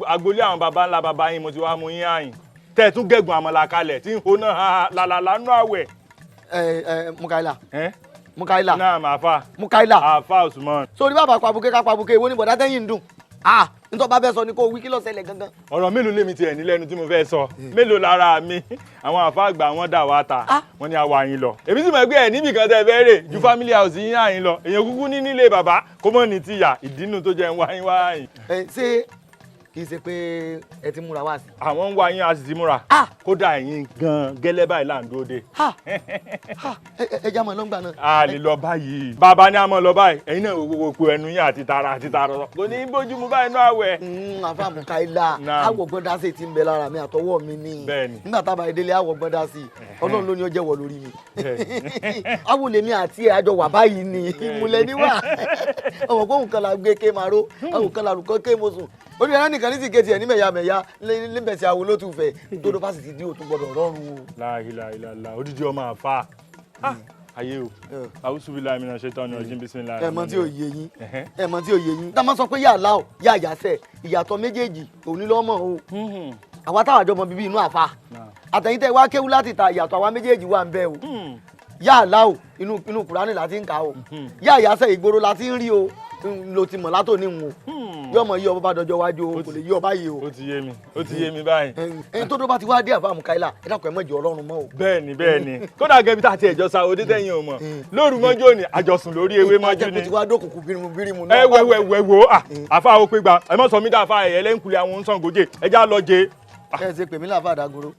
agboolé àwọn baba ńlá baba yín mo ti wá mú yín àyìn. Tẹ́ ẹ tún gẹ̀gùn àmàlà kalẹ̀ tí ń ho náà làlàlà nú àwẹ̀. Ẹ Mùkáílà. Mùkáílà. Náà màá fà. Mùkáílà. Àfà Usman. Sórí bàbá pabuké ká pabuké ìwo ni bọ̀dá tẹ́yìn ń dùn. Ntọ́ bá fẹ́ sọ ni kó wí kí ló ṣẹlẹ̀ gangan. Ọ̀rọ̀ mélòó lèmi tiẹ̀ ní lẹ́nu tí mo fẹ́ sọ mélòó lára mi àwọn àfa àgbà wọn dà wá ta wọn ní àwa yín lọ. Èmi sì mọ̀ pé ẹ̀ níbì kan tẹ́ fẹ́ rè ju family house yín àyín lọ èèyàn kúkú ní nílé bàbá kó mọ̀ ní tìyà ìdínú tó jẹ́ ń wá yín wá yín. Ẹ ṣé kì í ṣe pé ẹ ti múra wá sí. Àwọn ń wá yín a sì ti múra kódà ẹ̀yin gan gẹ́lẹ́ báyìí là ń dúró de. Ẹ já mọ̀ lọ́ngbà náà. A lè lọ báyìí bàbá ní a mọ̀ lọ báyìí ẹ̀yin náà gbogbo po ẹnu yín àti tara àti tara kò ní í bójú mu báyìí náà wẹ̀. Àfà Mùkáílà àwọ̀ gbọ́dá sí ti ń bẹ lára mi àtọwọ́ mi ni nígbà tábà ìdílé àwọ̀ gbọ́dá sí Ọlọ́run ló ní ó jẹ́wọ́ lórí mi. Àwọ̀ lèmi àti ẹ̀ àjọ wà báyìí ni ìmùlẹ̀ níwà ọmọ kóhùn kan la gbé ké màró àwọn kan la lùkọ́ ké mo sùn ó ní ẹran nìkan ní sì kejì ẹ ní mẹ̀yàmẹ̀yà níbẹ̀sẹ̀ àwọn olótùú fẹ̀ tó ló fásitì dí òtún gbọdọ̀ rọrùn o. Láìláìláìlá odidi ọmọ àfa ayé o àwùsùbílà mi náà ṣe tán ní ọdún bísímìlà. Ẹ mọ̀ tí ò yé yín ẹ mọ̀ tí ò yé yín. Tá a máa sọ pé yàrá o yàyà sẹ ìyàtọ̀ méjèèjì òní lọ́mọ o àwa táwọn àjọmọ bíbí inú àfa àtẹ̀yìntẹ̀ wá kéwú láti ta ìyàtọ̀ àwa méjèèjì wà ń bẹ o yàrá o inú Kùránì la ti ń kà o yàyà sẹ ìgboro la ti ń rí o lo ti mọ̀ látò ní wọn yóò mọ̀ yí ọba bá dọjọ́ wájú o kò lè yí ọba yìí o. Ó ti yé mi ó ti yé mi báyìí. Ẹni tó bá ti wá dé àfa Mùkáílà ẹ dákun ẹ mọ̀ jẹ́ Ọlọ́run mọ́ o. Bẹ́ẹ̀ni bẹ́ẹ̀ni kódà gẹ́bí tá a ti ẹ̀jọ́ sa òde tẹ̀yìn o mọ̀ lóru mọ́jú òní àjọsùn lórí ewé mọ́jú ni. Àjẹkù ti wá dókùnkùn bírímù bírímù náà. Ẹ wẹ wẹ wẹ wo àfa àwọn pé gba ẹ mọ̀ sọ mí dá àfa ẹ̀yẹ lẹ́ńkulẹ̀ àwọn Ṣàngójé ẹ já lọ jẹ. Ẹ ṣe pèmí láfa àdàgoro.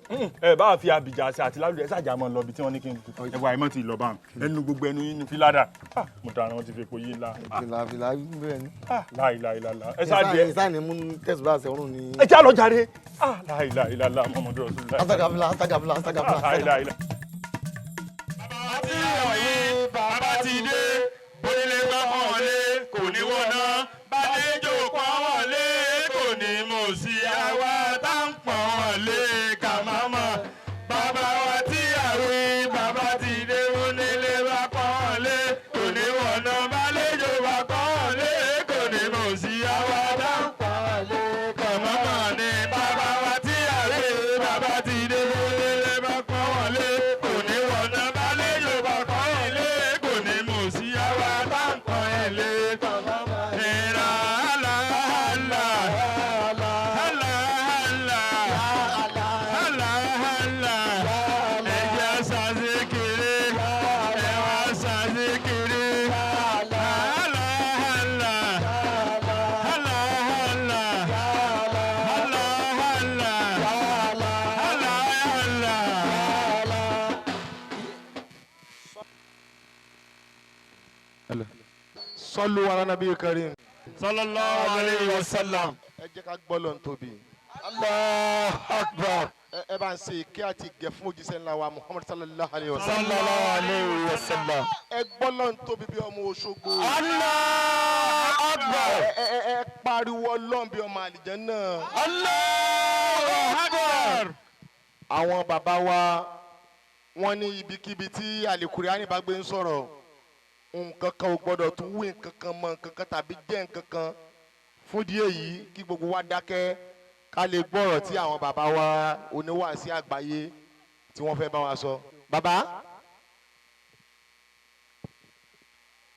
Ẹ bá fi àbíjà àti àti lálùjẹ ṣàjà mọ lọ bí tí wọn ní kí n ẹ wà ẹ mọ ti lọ bá ẹnu gbogbo ẹnu yín ní fíládà mo dára wọn ti fi epo yín la. Fìlà fìlà bẹ́ẹ̀ ni. Láìláìláìlá ẹ ṣáà jẹ. Ìsáà ni mú tẹ̀síbá sẹ́rùn ni. Ẹ já lọ jàre láìláìláìlá Muhammadu Rasulullah. Astagfirullah astagfirullah astagfirullah. Láìláìlá. Bàbá ti wọ̀nyí bàbá ti dé onílé bá wọlé kò ní wọ̀nà bàlejò pọ̀ wọlé kò ní mọ̀ sí àwa tá ń pọ̀ wọlé kà má mọ̀ bàbá wa tí àwí bàbá ti dé onílé bá pọ̀ wọlé kò ní wọ̀nà bàlejò bá pọ̀ wọlé kò ní mọ̀ sí àwa tá ń pọ̀ wọlé kà má mọ̀ ni bàbá wa tí àwí bàbá ti dé onílé bá pọ̀ wọlé Sallu ala nabiyil karim. Sallallahu alayhi wa sallam. Ẹ jẹ́ ká gbọ́ lọ́n tóbi. Allahu akbar. Ẹ bá ń ṣe ìkẹ́ àti ìgẹ̀ fún òjíṣẹ́ ńlá wa Muhammad sallallahu alayhi wa sallam. Sallallahu alayhi wa sallam. Ẹ gbọ́ lọ́n tóbi bí ọmọ Òṣogbo. Allahu akbar. Ẹ pariwo Ọlọ́run bí ọmọ àlìjánnà. Allahu akbar. Àwọn bàbá wa wọ́n ní ibikíbi tí Àlìkùránì bá gbé ń sọ̀rọ̀, nǹkan kan ò gbọ́dọ̀ tún wí nǹkan kan mọ nǹkan kan tàbí jẹ́ nǹkan kan. Fún díẹ̀ yìí kí gbogbo wa dákẹ́ ká lè gbọ́rọ̀ tí àwọn bàbá wa oníwàásí àgbáyé tí wọ́n fẹ́ bá wa sọ. Bàbá.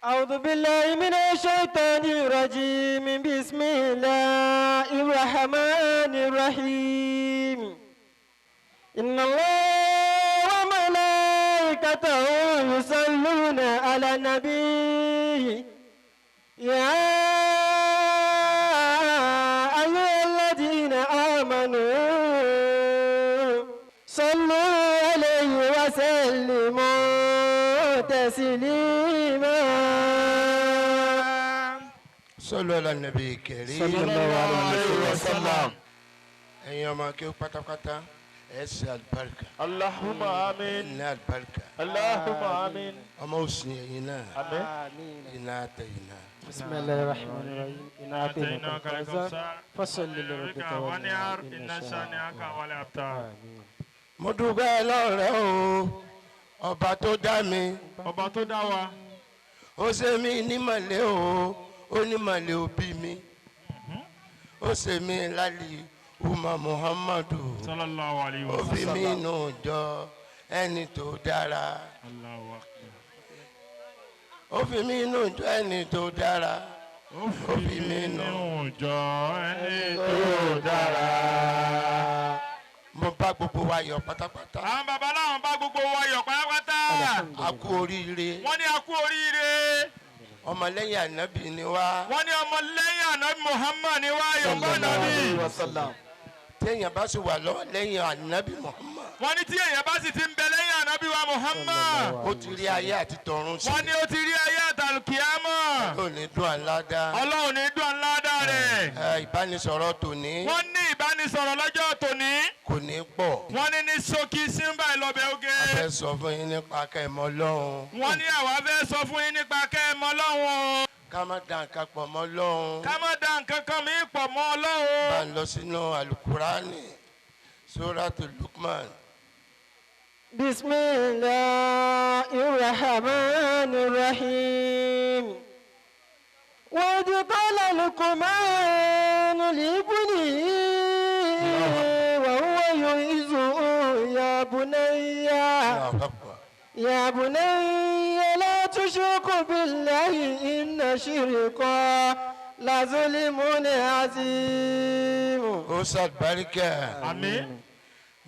أعوذ بالله من الشيطان الرجيم بسم الله الرحمن الرحيم إن الله وملائكته يصلون على النبي يا أيها الذين آمنوا صلوا عليه وسلموا تسليما. صلوا على النبي الكريم صلى الله عليه وسلم. Ẹ̀yin ọmọ kí ó pátápátá ẹ ṣe àlùbáríkà. Allahumma amin. Ní àlùbáríkà. Allahumma amin. Ọmọ òsì ẹ̀yin náà. Àmín. Iná àtẹ̀yìn náà. بسم الله الرحمن الرحيم إنا أعطيناك الكوثر فصل لربك وانحر إن شانئك هو الأبتر. Mo dúpẹ́ lọ́rẹ́ o, ọba tó dá mi. Ọba tó dá wa. Ó ṣe mí nímọ̀lẹ́ o, ó nímọ̀lẹ́ òbí mi. Ó ṣe mí lálẹ́ Umar Muhammadu. Sallallahu alayhi wa Ó fi sallam. mí nù jọ ẹni tó dára. Allahu akbar. Ó fi mí nù jọ ẹni tó dára. Ó fi mí nù jọ ẹni tó dára. Mo bá gbogbo wa yọ̀ pátápátá. Àwọn baba láwọn bá gbogbo wa yọ̀ pátápátá. A kú oríire. Wọ́n ní a kú oríire. Ọmọlẹ́yìn ànábì ni wá. Wọ́n ní ọmọlẹ́yìn ànábì Muhammad ni wá yọ̀ǹbá ànábì. Téèyàn bá sì wà lọ́wọ́ lẹ́yìn ànábì Muhammad. Wọ́n ní tí èèyàn bá sì ti ń bẹ lẹ́yìn ànábì wa Muhammad. Ó ti rí ayé àti tọ̀run sí. Wọ́n ní ó ti rí ayé àtàlùkìámọ̀. Ọlọ́run ní dùn àládá. Ọlọ́run ní dùn àládá rẹ̀. Ìbánisọ̀rọ̀ tòní. Wọ́n ní ìbánisọ̀rọ̀ lọ́jọ́ tòní. Kò ní pọ̀. Wọ́n ní ní ṣókí símbà ìlọ́bẹ̀ oge. A fẹ́ sọ fún yín nípa kẹ́mọ́ Ọlọ́run. Wọ́n ní àwa fẹ́ sọ fún yín nípa kẹ́mọ́ Ọlọ́run. Ká má da nǹkan pọ̀ mọ́ Ọlọ́run. Ká má da nǹkan kan mí pọ̀ mọ́ Ọlọ́run. Bá ń lọ sínú Alukurani, Suratu Lukman. بسم الله الرحمن الرحيم وإذ قال لقمان لابنه وهو يعظه يا بني لا تشرك بالله إن الشرك لظلم عظيم. Ó ṣàlùbáríkà. Àmín.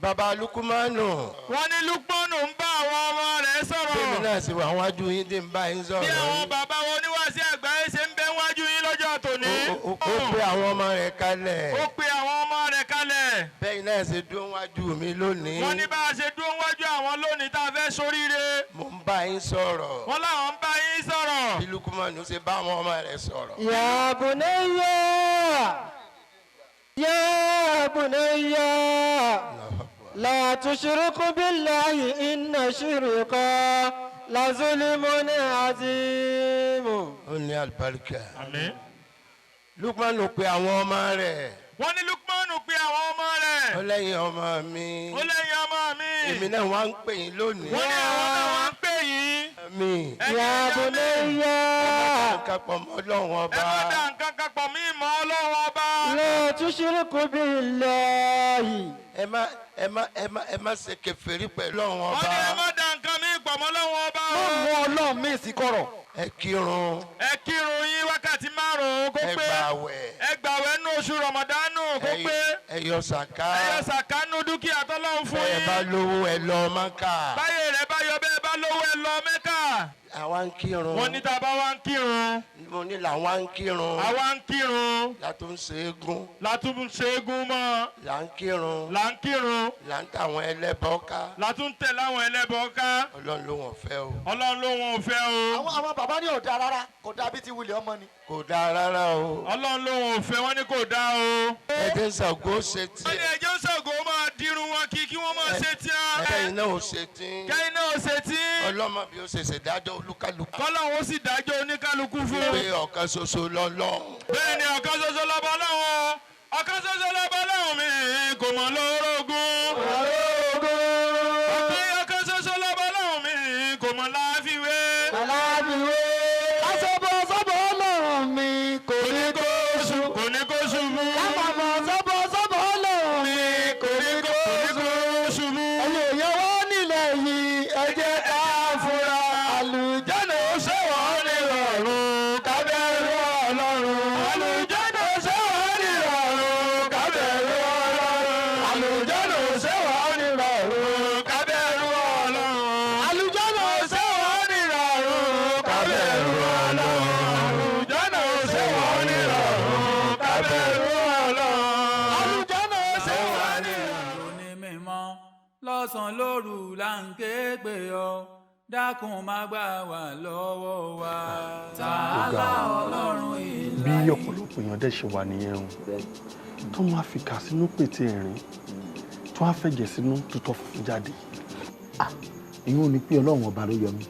Bàbá Lukumanu. Wọ́n ní Lukmanu ń bá àwọn ọmọ rẹ̀ sọ̀rọ̀. Bẹ́ẹ̀ni náà sì wà wájú yín tí ń bá yín sọ̀rọ̀. Bí àwọn bàbá wọn oníwàásí àgbáyé ṣe ń bẹ wájú yín lọ́jọ́ tòní. Ó pe àwọn ọmọ rẹ̀ kalẹ̀. Ó pe àwọn ọmọ rẹ̀ kalẹ̀. Bẹ́ẹ̀ni náà ṣe dúró wájú mi lónìí. Wọ́n ní bá a ṣe dúró wájú àwọn lónìí tá a fẹ́ ṣoríire. Mo ń bá yín sọ̀rọ̀. Wọ́n láwọn ń bá yín sọ̀rọ̀. Bí Lukumanu ṣe bá àwọn ọmọ rẹ̀ sọ̀rọ̀. يا بني يا بني لا تشرك بالله إن الشرك لظلم عظيم. Ó ní àlùbáríkà. Àmín. Lukmanu pe àwọn ọmọ rẹ̀. Wọ́n ní Lukmanu pe àwọn ọmọ rẹ̀. Ó lẹ́yìn ọmọ mi. Ó lẹ́yìn ọmọ mi. Èmi náà wá ń pè yín lónìí. Wọ́n ní àwọn náà wá ń pè yín. Mi. يا بني. Ẹ má dá nǹkan pọ̀ mọ́ Ọlọ́run ọba. Ẹ má dá nǹkan kan pọ̀ mí mọ́ Ọlọ́run ọba. لا تشرك بالله. Ẹ má ẹ má ẹ má ẹ má ṣe kèfèrí pẹ̀lú Ọlọ́run ọba. Wọ́n ní ẹ má dá nǹkan mí pọ̀ mọ́ Ọlọ́run ọba. Má mú Ọlọ́run mí sí kọ̀rọ̀. Ẹ kírun. Ẹ kírun yín wákàtí márùn-ún kó Ẹ pé. gbààwẹ̀. Ẹ gbààwẹ̀ nú oṣù Rọ̀mọ̀dánù kó pé. Ẹ yọ sàká. Ẹ yọ sàká nú dúkìá tọ́lọ́run fún Ẹ yín. bá lówó ẹ lọ Mákà. Báyé rẹ̀ bá yọ bẹ́ẹ̀ bá lówó. lówó ẹ lọ Mẹ́kà. Àwa ń kírun. Wọ́n ní tá a bá wá ń kírun. Mo ní làwa ń kírun. Àwa ń kírun. La tún ṣe égún. La tún ṣe égún mọ́. Là ń kírun. Là ń kírun. Là ń tàwọn ẹlẹ́bọ ká. La tún tẹ̀ láwọn ẹlẹ́bọ ká. Ọlọ́run ló wọ̀n fẹ́ o. Ọlọ́run ló wọ̀n fẹ́ o. Àwọn bàbá ní ò dáa rárá, kò dáa bí ti wulẹ̀ ọmọ ni. Kò dáa rárá o. Ọlọ́run ló wọ̀n fẹ́, wọ́n ní kò dáa o. Ẹ̀jẹ̀ Ṣàngó ṣe tiẹ̀. Wọ́n ní ẹ̀jẹ̀ Ṣàngó máa dirun wọn kí wọ́n máa ṣe tíá. Kẹ́yìn náà ò ṣe tí. Kẹ́yìn náà ò ṣe tí. Ọlọ́mọ bí ó ṣe ṣèdájọ́ olúkálukú. Kọ́lọ́hún ó sì dájọ́ oníkálukú fún. Pé ọ̀kan ṣoṣo lọ́lọ́run. Bẹ́ẹ̀ ni ọ̀kan ṣoṣo lọ́ba Ọlọ́run. Ọ̀kan ṣoṣo lọ́ba Ọlọ́run mi kò mọ̀ lórogún. Ọ̀kan ṣoṣo lọ́ba Ọlọ́run mi kò mọ̀ láfiwé. Láfiwé. Lásọ̀bọ̀ sọ́bọ̀ Ọlọ́run mi kò ní kó ṣu. Kò ní kó ṣubú. Lápapọ̀ sọ́bọ̀ sọ́bọ̀ Ọlọ́run mi kò ní kó ṣubú. Ẹ̀yin èèyàn wá nílẹ̀ yìí, ẹ jẹ́ ká fura. Àlùjáde ó ṣèwọ́ ní ìrọ̀rùn ká bẹ̀rù Ọlọ́run. Àlùjáde ó ṣèwọ́ ní ìrọ̀rùn ká bẹ̀rù Ọlọ́run. Àlùjáde ó ṣèwọ́ ní ìrọ̀rùn ká bẹ̀rù Ọlọ́run. Àlùjáde ó ṣèwọ́ ní ìrọ̀rùn ká bẹ̀rù Ọlọ́run. Àlùjáde ó ṣèwọ́ ní ìrọ̀rùn ká bẹ̀rù Ọlọ́run. Àlùjáde ó ṣèwọ́ ní ìrọ̀rùn. Ní mímọ́ lọ́sàn-án lóru là ń ké pè ọ́, dákun má gbà wá lọ́wọ́ wa. Tààlà Ọlọ́run ìlà. Bí ọ̀pọ̀lọpọ̀ èèyàn dẹ̀ ṣe wà nìyẹn o, tó máa fi kà sínú pété ẹ̀rín, tó á fẹ̀jẹ̀ sínú tutọ́ funfun jáde. Ìyún ni pé Ọlọ́run ọba ló yọ mí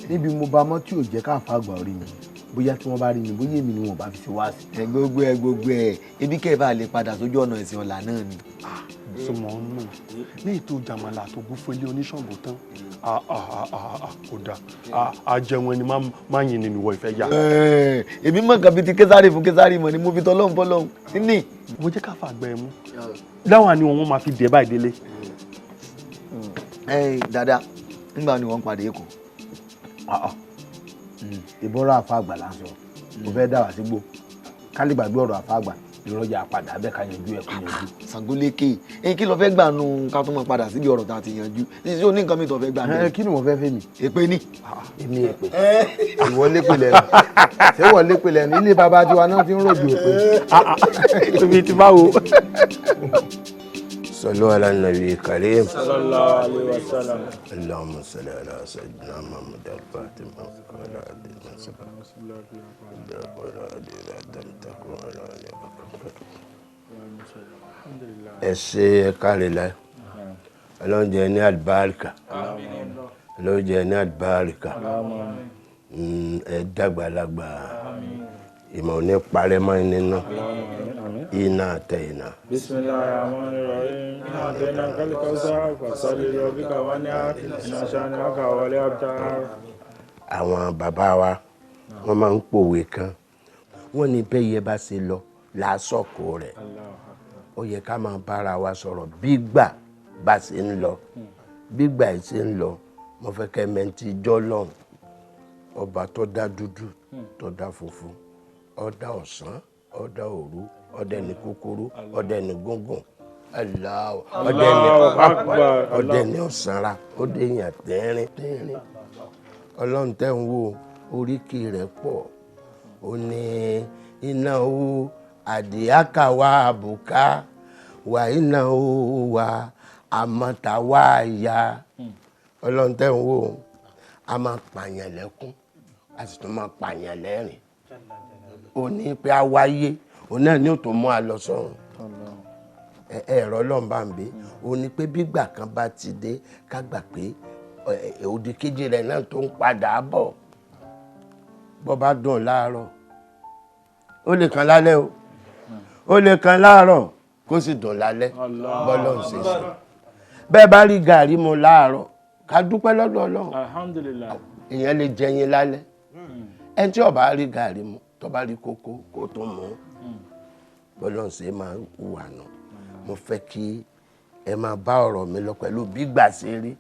níbi mo bá mọ́ tí ò jẹ́ káàfà àgbà orí mi, bóyá tí wọ́n bá rí mi, bóyá èmi ni wọ́n bá fi ṣe wá sí. Ẹ gbogbo ẹ gbogbo ẹ ebi kẹ́ ẹ bá lè padà sójú ọ̀nà ẹ̀sìn ọ̀la náà ni. Sọmọ ọmọ ní ètò jàmàlà tó gún fún ilé oníṣàngó tán, kò dáa, àjẹun ẹni máa yin ni ìwọ ìfẹ́ yá. Èmi mọ̀ nǹkan bíi ti Késárì fún Késárì mọ̀ ni mo fi tọ́lọ́hún fọ́lọ́hún ní. Mo jẹ́ káfà gbẹ mú láwọn ni wọn máa fi dẹ̀ báyìí délé. Dada, nígbà ni wọ́n ń padà Èkó. Ìbọ̀rọ̀ àfa àgbà là ń sọ, mo fẹ́ dá wá sígbó ká lè gbàgbé ọ̀rọ̀ àfa àgbà, ìrọ̀jà padà bẹ́ẹ̀ ká yanjú ẹ̀ kó yanjú. Ṣàngólékè, ẹ̀yin kí ló fẹ́ gbà nù ká tó máa padà síbi ọ̀rọ̀ tá a ti yanjú? Ṣé o ní nǹkan mi tó fẹ́ gbà mí? Kí ni wọ́n fẹ́ fẹ́ mi? Èpè ni. Èmi èpè. Ìwọ lépè lẹ́nu. Ṣé ìwọ lépè lẹ́nu? Ilé bàbá tiwa náà ti ń ròjò èpè. Ibi tí báwo. صلوا على النبي الكريم. صلى الله عليه وسلم. اللهم صل على سيدنا محمد الفاتح وعلى آله وصحبه ẹ ṣe kárí láì, Ọlọ́run jẹ́ ní àlùbáríkà, Ọlọ́run jẹ́ ní àlùbáríkà, ẹ dàgbàlagbà, ìmọ̀ ò ní parẹ́ mọ́ nínú iná àtẹ iná. Bismillahirrahmanirrahim. Inna a'tainaka al-kawthar fasalli li rabbika wanhar inna shani'aka huwal abtar. Àwọn bàbá wa wọ́n máa ń pòwe kan, wọ́n ní bẹ́yẹ bá ṣe lọ làásọ̀kò rẹ̀. Ó yẹ ká máa bára wa sọ̀rọ̀ bígbà bá ṣe ń lọ, bígbà yìí ṣe ń lọ. Mo fẹ́ kẹ́ mẹ́ntì jọ́ lọ́hùn, ọba tó dá dúdú tó dá funfun, ó dá ọ̀sán, ó dá òru, ó dá ẹni kúkúrú, ó dá ẹni gúngùn, Allahu, ó dá ẹni pápá, ó dá ẹni ọ̀sánra, ó dá èèyàn tẹ́rín tẹ́rín. Ọlọ́run tẹ́ ń wo oríkì rẹ̀ pọ̀, ó ní iná owó àdìákà wa àbùká wà iná owó wa àmọ́ta wa ya. Ọlọ́run tẹ́ ń wo a máa pààyàn lẹ́kún, a sì tún máa pààyàn lẹ́rìn. Ó ní pé a wáyé, òun náà ní òtún mú a lọ sọ́run. Ẹ̀rọ Ọlọ́run bá ń bẹ, ó ní pé bígbà kan bá ti dé ká gbà pé òdì kejì rẹ̀ náà tó ń padà bọ̀. Bọ́ bá dùn láàárọ̀, ó lè kàn lálẹ́ o, ó lè kàn láàárọ̀ kó sì dùn lálẹ́, bọ́lọ́run ṣe ṣe. Bẹ́ẹ̀ bá rí gàrí mu láàárọ̀, ká dúpẹ́ lọ́dọ̀ Ọlọ́run. Alhamdulillah. Èèyàn lè jẹyin lálẹ́. Ẹni tí ó bá rí gàrí mu, tó bá rí kókó kó tó mú. Bọ́lọ́run ṣe máa wà nù. Mo fẹ́ kí ẹ máa bá ọ̀rọ̀ mi lọ pẹ̀lú bígbà ṣe rí.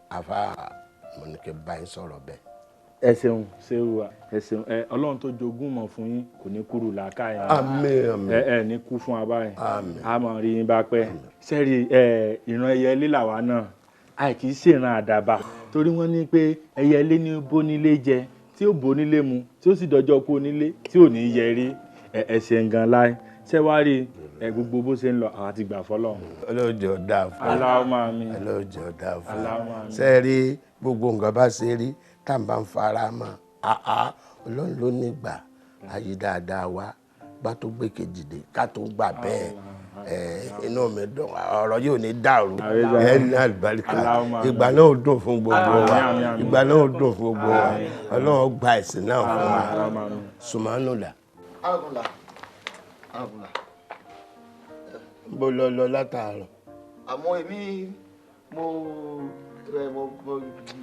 Àfa mo ní kí n bá yín sọ̀rọ̀ bẹ́ẹ̀. Ẹ ṣeun ṣeun wa, ẹ ṣeun. Ẹ Ọlọ́run tó jogún mọ̀ fún yín kò ní kúrú làákàyè. Àmín, àmín. Ẹ ní kú fún wa báyìí. Àmín. A mọ̀ rí yín bá pẹ́. Sẹ́rí ẹ ìran ẹyẹ lílà wa náà, Àìkì í ṣèràn àdàbà, torí wọ́n ní pé ẹyẹlé ní bónílé jẹ tí ó bónílé mu tí ó sì dọjọ́ kú onílé tí ò ní yẹ rí. Ẹ ṣeun gan láì ṣé wàá rí ẹ gbogbo bó ṣe ń lọ, àwọn àti gbà fọlọ́run. Ọlọ́jọ́ dáa fún wa. Allahumma àmín. Ọlọ́jọ́ dáa fún wa. Allahumma àmín. Ṣé ẹ rí gbogbo nǹkan bá ṣe rí tá à ń bá ń fara mọ́, àá Ọlọ́run ló ní gbà ayé dáadáa wa bá tó gbé kejì dé ká tó gbà bẹ́ẹ̀. Inú mi dùn, ọ̀rọ̀ yóò ní dàrú, ẹ ní àlùbáríkà, ìgbà náà ó dùn fún gbogbo wa, ìgbà náà ó dùn fún gbogbo wa. Ọlọ́run gba ẹ̀sìn náà fún wa. Sùmánùlà. Arákùnrin arákùnrin. Bó lọ lọ látàárọ̀. Àmọ́ èmi mo rẹ mo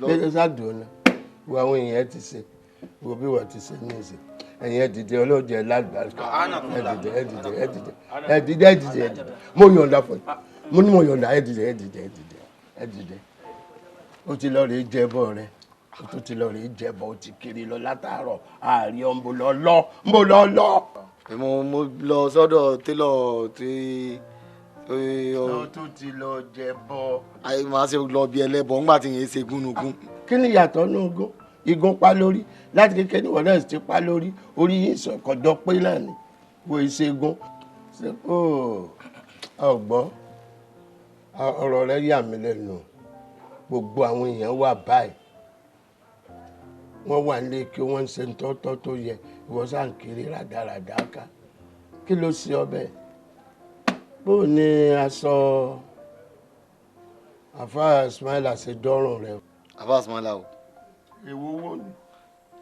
lọ. Lẹ́yìn sádùn náà wo àwọn èèyàn ti ṣe, wo bí wọ́n ti ṣe ní ìsìn. Ẹ̀yin ẹ dìde, ọlọ́jẹ̀ lálùbáríkà. Ẹ dìde, ẹ dìde, ẹ dìde, ẹ dìde, ẹ dìde, ẹ dìde. Mo yọ̀ǹda fún yín, mo ní mo yọ̀ǹda. Ẹ dìde, ẹ dìde, ẹ dìde, ẹ dìde. Ó ti lọ rèé jẹbọ rẹ, ó tún ti lọ rèé jẹbọ, ó ti kiri lọ látàárọ̀, àárí ọ ń bo lọ lọ ń bo lọ lọ. Mo lọ sọ́dọ̀ télọ̀ tí. Ó tún ti lọ jẹbọ. Àyè máa ṣe lọ bí ẹlẹ́bọ ńgbà tí yẹn ṣe gúnugún. Kí ni ìyàtọ̀ nínú ogún? Igun pa lórí láti kékeré ní wọ́n náà ti pa lórí orí yìí sọ̀kọ̀dọ̀ pé náà ni wo ìṣègùn ọgbọ́n. Ọ̀rọ̀ rẹ yà mí lẹ́nu. Gbogbo àwọn èèyàn wà báyìí, wọ́n wà nílé kí wọ́n ń ṣe tọ́tọ́ tó yẹ, ìwọ sáà ń kiri rádaràdà ká. Kí ló ṣe ọbẹ̀? Bó ní aṣọ àfáà Ismaila ṣe dọ́rùn rẹ? Àfáà Ismaila o. Èwo wo ni?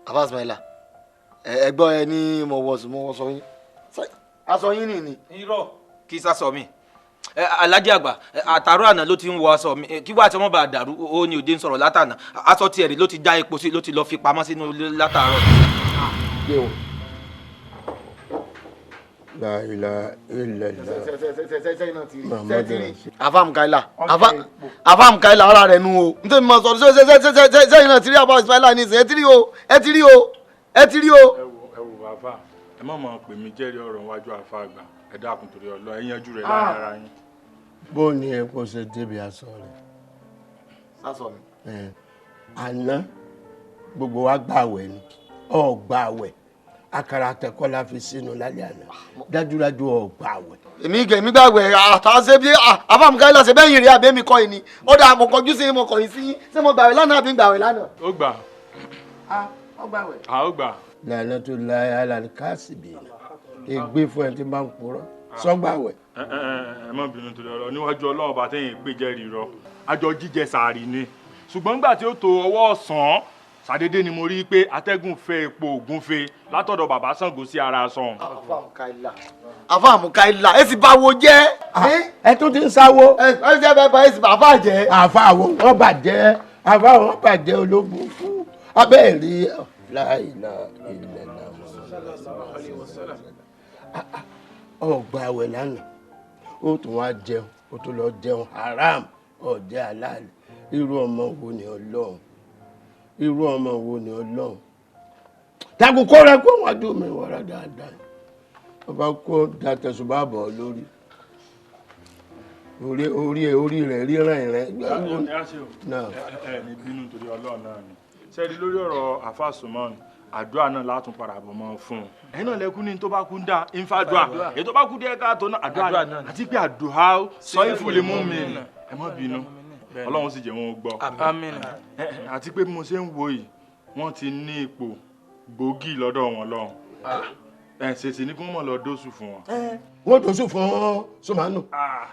Àfáà Ismaila, ẹ gbọ́, ẹ ní mo wọ sọ yín, aṣọ yín nìní. Irọ́, kì í sásọ mi. Alájí àgbà, àtàrọ àná ló ti ń wọ aṣọ mi kí wàá tí wọ́n bá dàrú. Ó ní òde ń sọ̀rọ̀ látànà, aṣọ tiẹ̀ rí ló ti já epo sí, ló ti lọ fi pamọ́ sínú ilé látàárọ̀. Gbé wọn. La ilaha illallah. Àfáà Mukaila, Àfáà Mukaila, ara rẹ̀ nu o. Nítorí mo sọ sẹ́yìn náà ti rí Àfáà Ismaila ní ìsìn, ẹ ti rí o, ẹ ti rí o, ẹ ti rí o. Ẹ wò bàbá, ẹ má máa pè mí jẹ́rìí ọ̀rọ̀ níwájú àfáà àgbà. Ẹ dákun torí Ọlọ́run, ẹ yanjú rẹ̀ láàrin ara yín. Bó ni ẹ kó ṣe débi aṣọ rẹ? Sásọ mi. Àná gbogbo wa gbàwẹ̀ ni, ọ gbàwẹ̀, àkàrà àtẹ̀kọ́ la fi sínú lálẹ́ àná, dájúdájú ọ gbàwẹ̀. Èmi gbàgbé àtàṣe bí Àfáà Mukaila ṣe bẹ́yìn rí àbẹ́mi kọ́ yìí ni ó dà, mo kọjú sí, mo kọ̀yìn sí, ṣé mo gbàwẹ̀ lánàá àbí gbàwẹ̀ lánàá. Ó gbà. Ó gbàwẹ̀. Ó gbà. Lànà tó la alàlùkásìbì ègbé fún ẹ tí máa ń purọ́ sọgbàwẹ̀. Ẹ má bínú torí ọ̀rọ̀ níwájú Ọlọ́run bá tẹ̀yìn pé jẹ́rìí rọ àjọ jíjẹ sàárì ni, ṣùgbọ́n nígbà tí ó tó ọwọ́ ọ̀sán ṣàdédé ni mo rí i pé atẹ́gùn fẹ́ epo ògúnfe látọ̀dọ̀ bàbá Ṣàngó sí ara sọ̀hún. Àfáà Mukaila, Àfáà Mukaila, ẹ sì bá wo jẹ́. Ẹ tún ti ń sáwó. Ẹ ṣe bẹ́ẹ̀ bá ẹ sì bá fà jẹ́. Àfáà wo wọ́n bàjẹ́, àfáà wọn bàjẹ́ ológun fún abẹ́ẹ̀ rí láìla ilẹ̀ náà. Ọgbà àwẹ̀ lánàá, ó tún wá jẹun, ó tún lọ jẹun haram, ọ̀jẹ̀ halal. Irú ọmọ wo ni Ọlọ́run? Irú ọmọ wo ni Ọlọ́run? Takùn kó rẹ kó wọn dùn mí wọ́rọ̀ dáadáa. Ọba kó dàtẹ̀sùn bá bọ̀ lórí. Orí orí orí rẹ̀ ríran rẹ̀. Ẹ ní bínú torí Ọlọ́run náà ni. Sẹ́ẹ̀rí lórí ọ̀rọ̀ Àfáà Sùmọ́ọ̀nù, àdúrà náà látún padà bọ̀ mọ́ fún un. Ẹ̀yin náà lẹ́kún ní tó bá kú ń dá ìfàdúrà, èyí tó bá kú díẹ̀ káàtó náà àdúrà náà, àti pé àdúrà sọ ìfúnlẹ̀ mú mi. Ẹ má bínú, Ọlọ́run sì jẹ́ wọn gbọ́. Àti pé bí mo ṣe ń wo yìí, wọ́n ti ní ipò gbòógì lọ́dọ̀ wọn lọ́hùn. Ẹ ṣèṣì ní kí wọ́n mọ̀ lọ dóṣù fún wọn. Wọ́n dóṣù fún Sùmánù.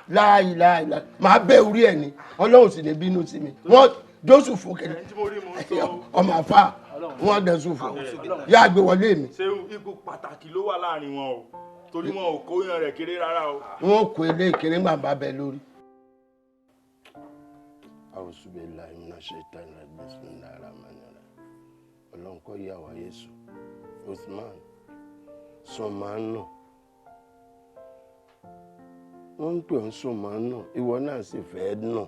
Láàyè láàyè máa bẹ́ orí ẹ̀ ni, Ọlọ́run sì ní bínú sí mi. Wọ́n dóṣù fún kẹ́lẹ́ ọmọ àfa, wọ́n dẹ̀sùn fún yá gbé wọlé mi. Ṣé ipò pàtàkì ló wà láàrin wọn o, torí wọn ò kó yan rẹ̀ kéré rárá o. Wọn kò ilé ìkéré máa bá bẹ lórí. A'udhu billahi minash shaitani rajim, bismillahir rahmanir rahim. Ọlọ́run kó yà wá Yésù. Usman Sùmánù, wọ́n ń pè ọ́ Sùmánù, ìwọ náà sì fẹ́ nù.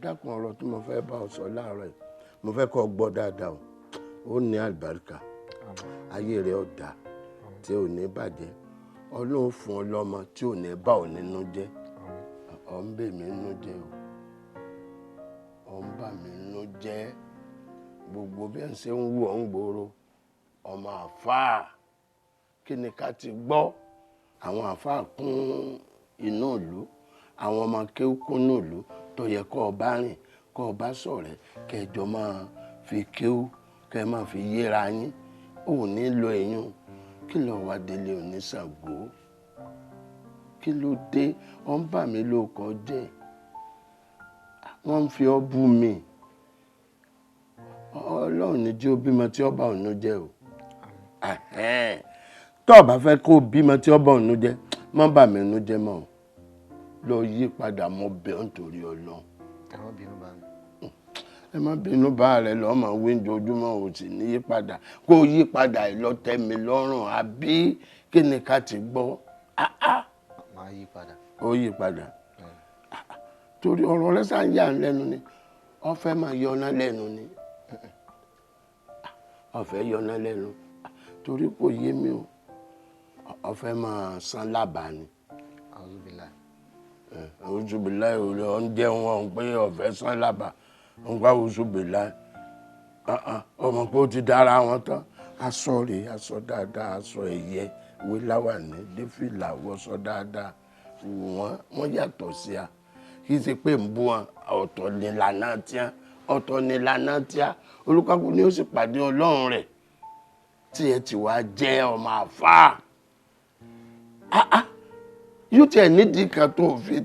Dákun, ọ̀rọ̀ tí mo fẹ́ bá ọ sọ láàárọ̀ yìí, mo fẹ́ kọ́ gbọ́ dáadáa o. Ó ní àlùbáríkà, ayé rẹ̀ ó dáa, tí ò ní bàjẹ́. Ọlọ́run fún ọ lọ́mọ tí ò ní bà ọ́ nínú jẹ́. Ọ̀ ń bè mí nínú jẹ́ o. Ọ̀ ń bà mí nínú jẹ́. Gbogbo bí ẹ̀ ń ṣe ń wù ọ́ ń gbòòrò, ọmọ àfáà, kí ni ká ti gbọ́? Àwọn àfáà kún inú ìlú, àwọn ọmọ kéwú kún inú ìlú, tó yẹ kó o bá rìn, kó o bá ṣọ̀rẹ́, kẹjọ máa fi kéwú, kẹ máa fi yéra yín. Ò ní lọ èyún. Kí ló wá délé oníṣàngó? Kí ló dé? Ó ń bà mí lóko jẹ́. Wọ́n ń fi ọ́ bú mi. Ọlọ́run ní jẹ́ ó bímọ tí ó bá òun jẹ́ o. Tó o bá fẹ́ kó o bímọ tí ó bá òun jẹ́, má bà mí nú jẹ́ mọ́ o. Lọ yí padà, mo bẹ̀ ọ́ nítorí Ọlọ́run. Ẹ má bínú bá mi. Ẹ má bínú bá rẹ lọ́ọ́ máa wí ojoojúmọ́, o sì ní yí padà. Kó o yí padà ìlọtẹ́ mi lọ́rùn, àbí kí ni ká ti gbọ́? Máa yí padà. Ó yí padà. Torí ọ̀rọ̀ rẹ sáà ń yà ń lẹ́nu ni. Ó fẹ́ máa yọná lẹ́nu ni. Ó fẹ́ yọná lẹ́nu. Torí kò yé mi o. Ó fẹ́ máa san lábàá ni. Auzubillahi. Auzubillahi olè ọ̀ ń jẹun ọ̀hún pé ó fẹ́ san lábàá. Ń gbá auzubillahi. Ọmọ pé ó ti dára wọn tán. Aṣọ rèé, aṣọ dáadáa, aṣọ ẹ̀yẹ, wé láwàní, dé fìlà, wọṣọ dáadáa. Wọ́n wọ́n yàtọ̀ sí a. Kì í ṣe pé ń bú wọn, ọ̀tọ̀ ni ìlànà tíá, ọ̀tọ̀ ni ìlànà tíá. Olúkálùkù ni ó sì pàdé Ọlọ́run rẹ̀ tí ẹ ti wá jẹ́ ọmọ àfáà. Yóò tiẹ̀ nídìí kan tó fi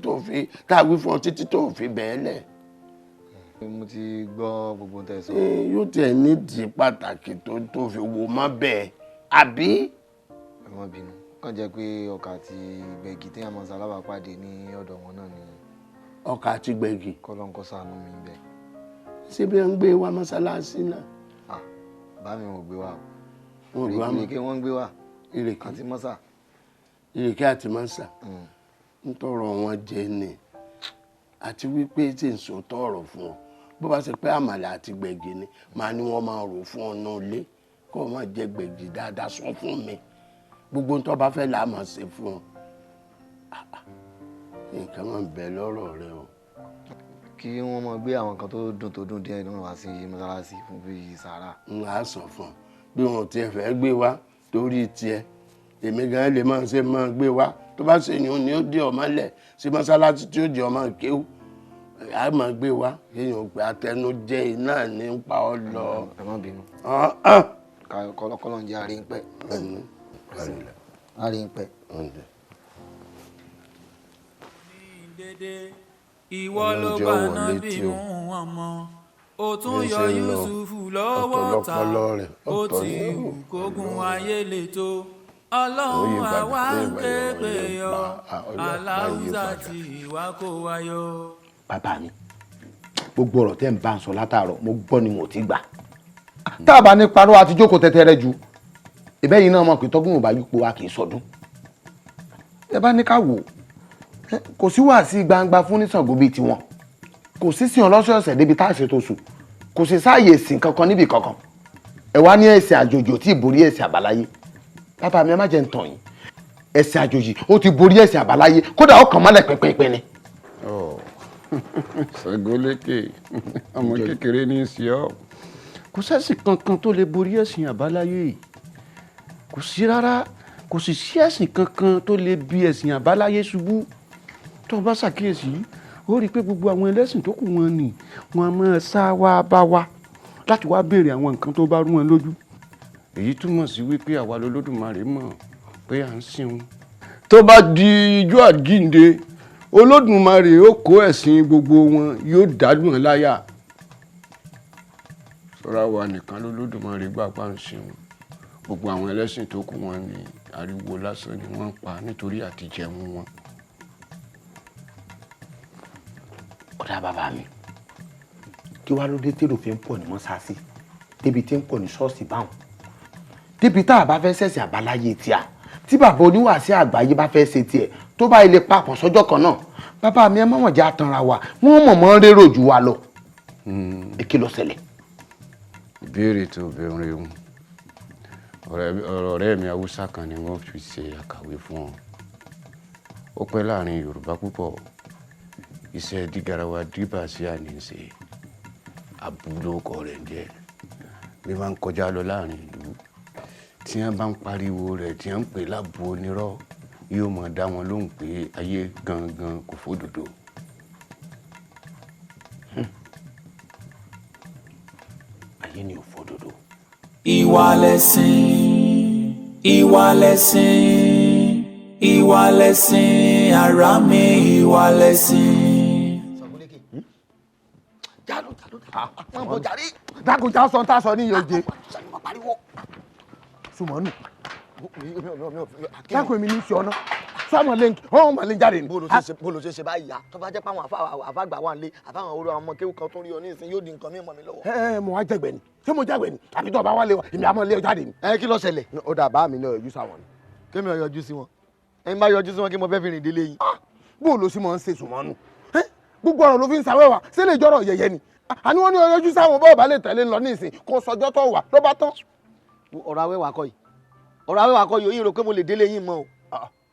tá a wí fún ọ títí tó fi bẹ́ẹ̀ lẹ̀. Mo ti gbọ́ gbogbo ohun tẹ́ ẹ sọ. Yóò tiẹ̀ nídìí pàtàkì tó fi wò mọ́ bẹ́ẹ̀, àbí? Ẹ má bínú, kàn jẹ́ pé ọkà àti gbẹ̀gì téèyàn máa ń ṣalábàápàdé ní ọ̀dọ̀ wọn náà ni. Ọkà àti gbẹ̀gì. Kọ́lọ́n kó ṣàánú mi bẹ́ẹ̀. Ṣé bí wọ́n ń gbé wa mọ́ṣáláṣí náà? Bá mi ò gbé wa o. Wọn ò gbé wa mọ́. Ìrèké wọ́n ń gbé wa. Ìrèké. Àti mọ́sà. Ìrèké àti mọ́sà. Ń tọrọ wọn jẹ ni. Àti wípé tí ń sọ tọrọ fún ọ. Bó bá ṣe pé àmàlà àti gbẹ̀gì ni, màá ní wọ́n máa rò fún ọ náà lé. Kó o máa jẹ gbẹ̀gì dáadáa, sọ fún mi. Gbogbo ń tó bá fẹ́ là á máa ṣe fún ọ. Nǹkan máa ń bẹ lọ́rọ̀ rẹ o. Kí wọ́n máa gbé àwọn kan tó dùn díẹ̀ náà wá sí mọ́sálásí fún bíi sàárà. N á sọ fún ọ bí wọn ò tiẹ̀ fẹ́ gbé wá torí tiẹ̀, èmi gan lè máa ṣe máa gbé wá. Tó bá ṣe yun ni ó di ọmọ lẹ̀ sí mọ́sálásí tí ó di ọmọ kéwú, á máa gbé wá. Kéèyàn pé atẹnujẹ iná ní ń pa ọ lọ. Ẹ má bínú. Kọ́lọ́ ń jẹ́ àárín pẹ́. Àárín pẹ́. Ìwọ ló bá nábì mú ọmọ, ó tún yọ Yusufu lọ́wọ́ ta, ó ti wù kógun ayé le tó. Ọlọ́run àwa ń ké pè ọ́, aláwùsá tí ìwà kó wáyọ. Bàbá mi, gbogbo ọ̀rọ̀ tẹ́ ń bá ń sọ látàárọ̀ mo gbọ́ ni mo ti gbà. Tá a bá ní parọ́ àti jókòó tẹ́tẹ́rẹ́ ju ìbẹ́ yìí náà mọ̀ pé tọ́gùn ò bá yípo wa kì í sọdún. Ẹ bá ní ká wò ó, kò sí wàásì gbangba fún ní Ṣàngó bíi tiwọn, kò sí sìn ọlọ́sọ̀ọ̀sẹ̀ débi tá a ṣe tó sùn, kò sí sáàyè ìsìn kankan níbi kankan. Ẹ wá ní ẹ̀sìn àjòjì ò tí ì borí ẹ̀sìn àbáláyé. Bàbá mi, ẹ má jẹ́ ń tàn yín, ẹ̀sìn àjòjì ó ti borí ẹ̀sìn àbáláyé, kódà ó kàn mọ́lẹ̀ pínpín ni. Ṣàngólékè, ọmọ kékeré ní í ṣe ọ́. Kò sẹ́sìn kankan tó lè borí ẹ̀sìn àbáláyé, kò sí rárá. Kò sì sí ẹ̀sìn kankan tó lè bi ẹ̀sìn àbáláyé ṣubú. Tó o bá ṣàkíyèsí, ó rí i pé gbogbo àwọn ẹlẹ́sìn tó kù wọn ni wọn máa sá wá bá wa láti wá béèrè àwọn nǹkan tó bá rú wọn lójú. Èyí túmọ̀ sí wípé àwa lolódùmarè mọ̀ pé à ń sìn wọn. Tó bá di ijó àjíǹde, Olódùmarè ó kó ẹ̀sìn gbogbo wọn, yóò dàlú wọn láyà. Sọ́ra wa nìkan lolódùmarè gbà pa ń sìn wọn. Gbogbo àwọn ẹlẹ́sìn tó kù wọn ni ariwo lásán ni wọ́n ń pa nítorí àtijẹun wọn. Ọ̀dà bàbá mi, kí wàá ló dé tèrò fi ń pọ̀ ní mọ́sáàsì débi tí ń pọ̀ ní ṣọ́ọ̀ṣì báwọn, débi tá a bá fẹ́ ṣẹ̀sìn àbáláyé tíà, tí bàbá oníwàásí àgbáyé bá fẹ́ ṣe tiẹ̀ tó bá ilé papọ̀ sọ́jọ́ kan náà, bàbá mi ẹ mọ̀mọ̀ jẹ́ àtànra wa, wọ́n mọ̀mọ́ rérò jù wa lọ. Kí ló ṣẹlẹ̀? Ìbéèrè tó bẹ̀rẹ̀ ń ọ̀rọ̀ ọ̀rẹ́ mi Haúsá kan ni wọ́n fi ṣe àkàwé fún ọ. Ó pẹ́ láàrin Yorùbá púpọ̀. Iṣẹ́ dígarawa dìbà sí àníṣe. Àbúrò rẹ̀ ń jẹ́ bí wọ́n ń kọjá lọ láàrin ìlú tí wọ́n bá ń pariwo rẹ̀, tí wọ́n ń pè lábu onírọ́, yóò máa dá wọn lóhùn pé ayé gangan kò fódòdó. Ayé ni ò fódòdó. Ìwà lẹ̀sìn, ìwà lẹ̀sìn, ìwà lẹ̀sìn, ará mi, ìwà lẹ̀sìn. Dákun, já sọ tá a sọ ní iye oje. Sùmọ́nù, dákun, èmi ní í ṣe ọ̀nà sọmọ lẹ́ńkì ọmọ lẹ́ń jáde ni. Bó ló ṣe ṣe báyìí ya, tó bá jẹ́ pé àwọn àfàgbà wà nílé, àfàwọn oró àwọn ọmọ kéwù kan tó rí ọ ní ìsìn, yóò di nǹkan mímọ́ mi lọ́wọ́. Ẹ ẹ, mo wá jẹgbẹ ni, ṣé mo jẹgbẹ ni? Àbí tó o bá wá lé wa, èmi àmọ́ lé ọ jáde ni. Ẹ kí ló ṣẹlẹ̀? Ó dà, bá mi ní ọyọjú sáwọn ni. Kémi ó yọjú sí wọn? Ẹni bá yọjú sí wọn, kí mo fẹ́ fi rìn délé yín. Bó ló sì máa ń ṣe, Sùmọ́nù? Gbogbo ọ̀rọ̀ ló fi ń sàwẹ́wà, ṣé lè jọ̀rọ̀ yẹ̀yẹ́ ni? Àní wọ́n ní ọyọjú sáwọn, bọ́ọ̀ bá lè tẹ̀lé ń lọ ní ìsìn, kó sọjọ́ tó wà ló bá tán. Ọ̀rọ̀ awẹ́wà kọ́ yìí, ọ̀rọ̀ awẹ́wà kọ́ yìí. Òyìn rò pé mo lè délé yín mọ́ o,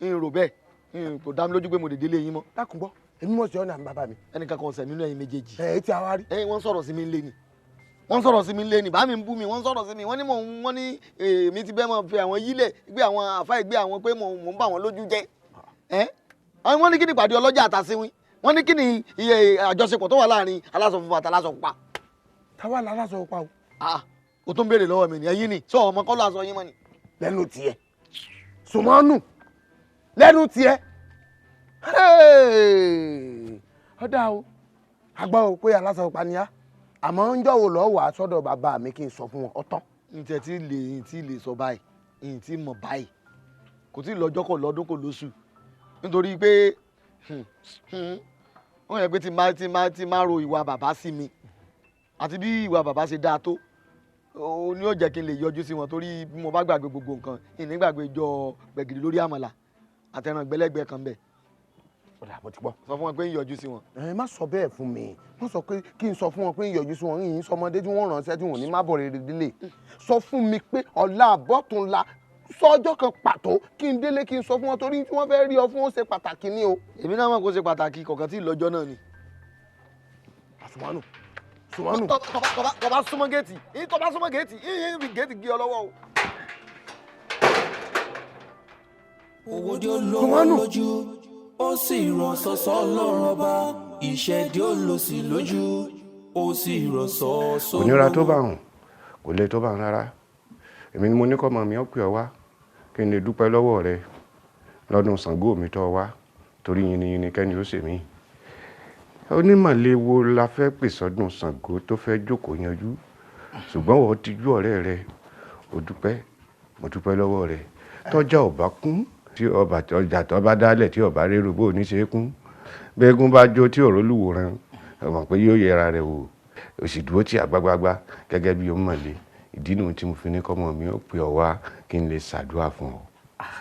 ìyìn rò bẹ́ẹ̀, kò dá mi lójú pé mo lè délé yín mọ́. Dákun gbọ́, èmi mọ̀ sí ọ̀nà àmì bàbá mi. Ẹnìkan kan ọ̀sẹ̀ nínú ẹ̀yin méjèèjì. Ẹ ti àwa rí. Ẹ wọ́n sọ̀rọ̀ sí mi ńlé ni, wọ́n sọ̀rọ̀ sí mi ńlé ni, bá mi ń bú mi, wọ́n sọ̀rọ̀ sí mi, wọ́n ní mò ń, wọ́n ní èmi ti bẹ́ẹ̀ mọ̀ fi àwọn yílẹ̀ gbé àwọn àfa ìgbé àwọn pé mò ń bà wọ́n lójú jẹ́. Ẹ wọ́n ní kí ni ìpàdé ọlọ́jà àtàsíwín? Wọ́n ní kí ni iye àjọṣepọ̀ tó wà láàrin aláṣọ funfun àti aláṣọ pupa? Táwa la aláṣọ pupa o. Ah, o tún béèrè lọ́wọ́ mi ni? Ẹ̀yin ni sọ ọmọ kọ́ ló aṣọ yín mọ́ ni. Lẹ́nu tiẹ̀, Sùmọ́nù, lẹ́nu tiẹ̀, ọ̀dà o, àgbà o pé aláṣọ pupa ni á, àmọ́ ń jọ̀wọ́ lọ́ọ́ wà á sọ́dọ̀ bàbá mi kí n sọ fún wọn ọ̀tán. N tẹ̀ tí lè n tí lè sọ báyìí, n tí mọ̀ báyìí, kò tí ì lọ́jọ́, kò lọ́dún, kò lóṣù, nítorí pé wọ́n yẹ pé tí máa ro ìwà bàbá sí mi àti bí ìwà bàbá ṣe dáa tó, ó ní ó jẹ́ kí n lè yọjú sí wọn, torí bí mo bá gbàgbé gbogbo nǹkan, ìní gbàgbé jọ gbẹ̀gìrì lórí àmàlà àtẹran gbẹlẹ́gbẹ́ kan bẹ̀. Ọ̀dà, mo ti gbọ́. Sọ fún wọn pé ń yọjú sí wọn. Ẹ má sọ bẹ́ẹ̀ fún mi. Má sọ pé kí n sọ fún wọn pé ń yọjú sí wọn. Yìí ń sọmọdé tí wọ́n ránṣẹ́ tí wọ́n ní má bọ̀ rere délé. Sọ fún mi pé ọ̀la àbọ̀túnla, sọ ọjọ́ kan pàtó kí n délé kí n sọ fún wọn, torí tí wọ́n fẹ́ rí ọ fún, ó ṣe pàtàkì ní o. Èmi náà mọ̀ kó ṣe pàtàkì, kọ̀ọ̀kan tí ìlọ́jọ́ náà ni. Sùmọ́nù, Sùmọ́nù. Tọ́ bá súnmọ́ géètì yìí, tọ́ bá súnmọ́ géètì yìí, fi géètì gé ọ lọ́wọ́ o. Owó dé olówó lójú, ó sì ràn sọ́sọ́ lọ́rùn ọba, ìṣẹ̀dí ó lò sí lójú, ó sì ràn sọ́sọ́. Kò nira tó bá hùn, kò le tó bá hùn rárá. Èmi ni mo ní kọ́ ọmọ mi ó pè ọ́ wá kí n lè dúpẹ́ lọ́wọ́ rẹ lọ́dún Ṣàngó mi tó wá, torí yìnyín kẹ́ni ó ṣèmí. Onímọ̀lẹ́ wo la fẹ́ pè sọ́dún Ṣàngó tó fẹ́ jókòó yanjú? Ṣùgbọ́n wọ́n ti jú ọ̀rẹ́ rẹ, o dúpẹ́, mo dúpẹ́ lọ́wọ́ rẹ. Tọ́jà ọba kún tí ọba ọjà tó bá dálẹ̀ tí ọba rérò bó ní ṣe é kún, bẹ́ẹ̀gùn bá jó tí ọ̀rọ̀ olúwòran ọmọ pé yóò yẹra rẹ̀ wò, ó sì dúró tí àgbágbágbá gẹ́gẹ́ bí ọmọlé. Ìdí nu tí mo fi ní kọ́mọ mi ó pè ọ́ wá kí n lè ṣàdúrà fún ọ,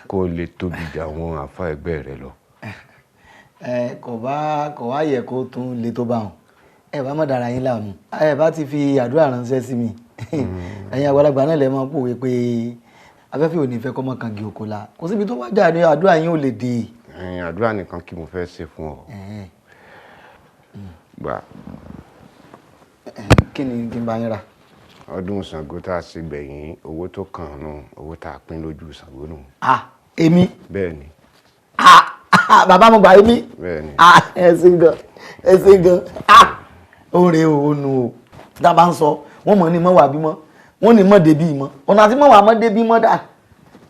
kó o lè tóbi jà àwọn àfa ẹgbẹ́ rẹ lọ. Ẹ kò bá kò wá yẹ kó tún le tó bá wọn. Ẹ bá má dára yín láàmú, ẹ bá ti fi àdúrà ránṣẹ́ sí mi. Ẹ̀yin àgbàlagbà náà lè máa pòwe pé afẹ́fẹ́ ò ní fẹ́ kọ́ mọ́ kan gé oko la, kò síbi tó wá jà ní àdúrà yín ò lè dé. Àdúrà nìkan kí mo fẹ́ ṣe fún ọ. Gbà. Kí ni kí n bá yín rà? Ọdún Ṣàngó tá a ṣe gbẹ̀yìn, owó tó kàn án nù, owó tá a pín lójú Ṣàngó nù. Ah, èmi? Bẹ́ẹ̀ ni. Ah, bàbá, mo gbà, èmi? Bẹ́ẹ̀ ni. Ah, ẹ ṣé gan, ẹ ṣé gan. Ah, ó rè o, ó nu o. Tá a bá ń sọ wọ́n mọ̀ ní mọ́ wà bímọ, wọ́n ní mọ́ débi mọ́, ọ̀nà àti mọ́ wà mọ́ débi mọ́ dà.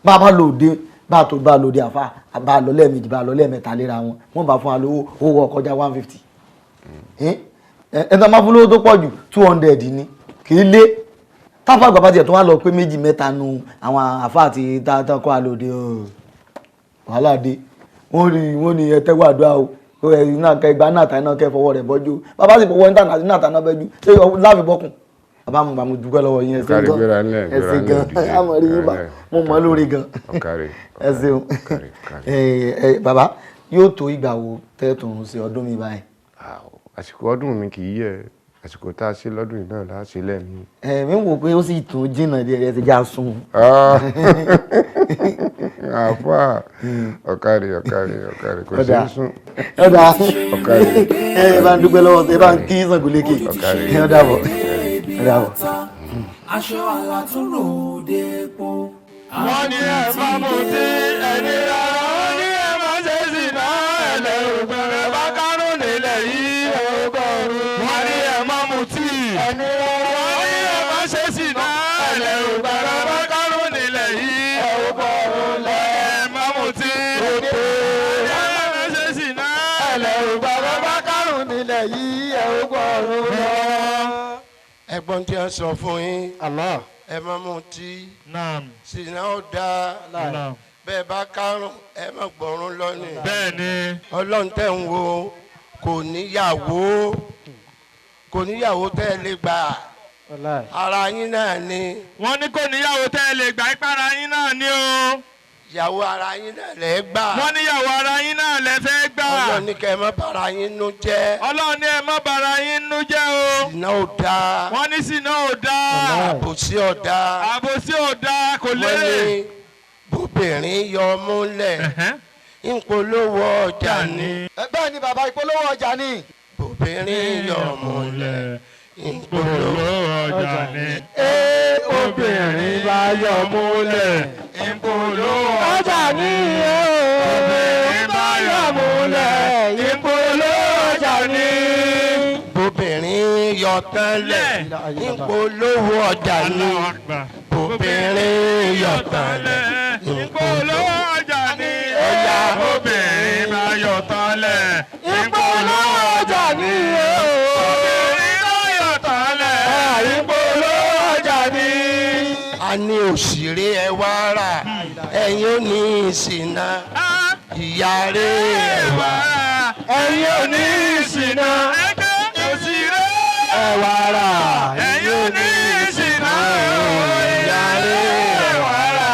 Bá a bá lò dé, bá a tó bá a lò dé, àfa bá a lọ lẹ́ẹ̀mejì, bá a lọ lẹ́ẹ̀mẹ́ta léra wọn, wọ́n bá fún wa lówó, owó ọkọjá 150. Ẹ tó máa fún lówó tó pọ̀ jù, 200 ni, kì í lé. Táfà bàbá tiẹ̀ tó wá lọ pé méjì mẹ́ta nu àwọn àfa àti tán kọ́ àlòdì, wàhálà dé. Wọ́n ní ẹ tẹ́wọ́ àdúrà o, iná kẹ ìgbà náà tàná kẹ fọwọ́ rẹ̀ bọ́jú. Bàbá sì fọwọ́ náà tàná bẹ́jú, ṣé láàfin bọ́kùn? Bàbá mi, bàbá, mo dúpẹ́ lọ́wọ́ yín, ẹ ṣé gan, ẹ ṣé gan, àmọ́ rí yín bá, mo mọ̀ lórí gan, ẹ ṣeun. Bàbá, yóò tó ìgbà wo tẹ́tùn sí ọdún mi báyìí? Àsìkò ọdún mi kì í yẹ. Àsìkò tá a ṣe lọ́dún yìí náà là á ṣe lẹ́ẹ̀mí. Ẹ̀mí wò pé ó sì tún jìnnà díẹ̀ ẹ ti já sùn. Àfà, ọ̀kàrẹ̀ ọ̀kàrẹ̀ ọ̀kàrẹ̀, kò ṣeé sùn. Ọ̀dà, Ọ̀kàrẹ̀. ẹ bá ń dúpẹ́ lọ́wọ́, ẹ bá ń kí Ṣàngó lékè. Ọ̀kàrẹ̀. Ó dàbọ̀, ó dàbọ̀. Aṣọ àlàtúrò dépò. Wọ́n ní ẹ má mutí ẹni rárá, wọ́n ní ẹ má ṣe sìnà ẹlẹ́ ògbẹ̀rẹ̀ bá kárùn nílẹ̀ yìí ọgọ́rùn. Wọ́n ní ẹ má mutí ẹni rárá, wọ́n ní ẹ má ṣe sìnà ẹlẹ́ ògbẹ̀rẹ̀ bá kárùn nílẹ̀ yìí ọgọ́rùn. Ẹ má mutí ẹni rárá, ẹ má ṣe sìnà ẹlẹ́ ògbẹ̀rẹ̀ bá kárùn nílẹ̀ yìí ọgọ́rùn. Ẹ̀gbọ́n tí a sọ fún yín, ẹ má mutí, sìnà ó dáa, bẹ́ẹ̀ bá kárùn ẹ má gbọ́rún lọ́nìí. Bẹ́ẹ̀ni. Ọlọ́run tẹ̀ ń wo kò níyàwó, kò níyàwó tẹ́ ẹ lè gbà, ara yín náà ni. Wọ́n ní kò níyàwó tẹ́ ẹ lè gbà, ìpara yín náà ni o. Ìyàwó ara yín náà lẹ́ gbà. Wọ́n níyàwó ara yín náà lẹ fẹ́ gbà. Ọlọ́run ní kẹ́ ẹ má bara yín nú jẹ́. Ọlọ́run ní ẹ má bara yín nú jẹ́ o. Sìnà ò dáa. Wọ́n ní sìnà ò dáa. Àbòsí ò dáa. Àbòsí ò dáa, kò lérè. Wọ́n ní bóbìnrin yọ múlẹ̀ ńpolówó ọjà ni. Bẹ́ẹ̀ ni bàbá, ìpolówó ọjà ni. Bóbìnrin yọ múlẹ̀ ńpolówó ọjà ni. Ee, obìnrin bá yọ múlẹ̀ ńpolówó ọjà ni. Obìnrin bá yọ múlẹ̀ ńpolówó ọjà ni. Bóbìnrin yọ tánlẹ̀ ńpolówó ọjà ni. Bóbìnrin yọ tánlẹ̀ ńpolówó ọjà ni. Obìnrin bá yọ tánlẹ̀ ńpolówó ọjà ni. Obìnrin bá yọ tánlẹ̀ ńpolówó ọjà ni. A ní òṣèré ẹ wá rà, ẹ̀yin ò ní ìsìnà, ìyá rẹ̀ ẹ wá. Ẹ̀yin ò ní ìsìnà, òṣèré ẹ wá rà. Ẹ̀yin ò ní ìsìnà, ìyá rẹ̀ ẹ wá rà.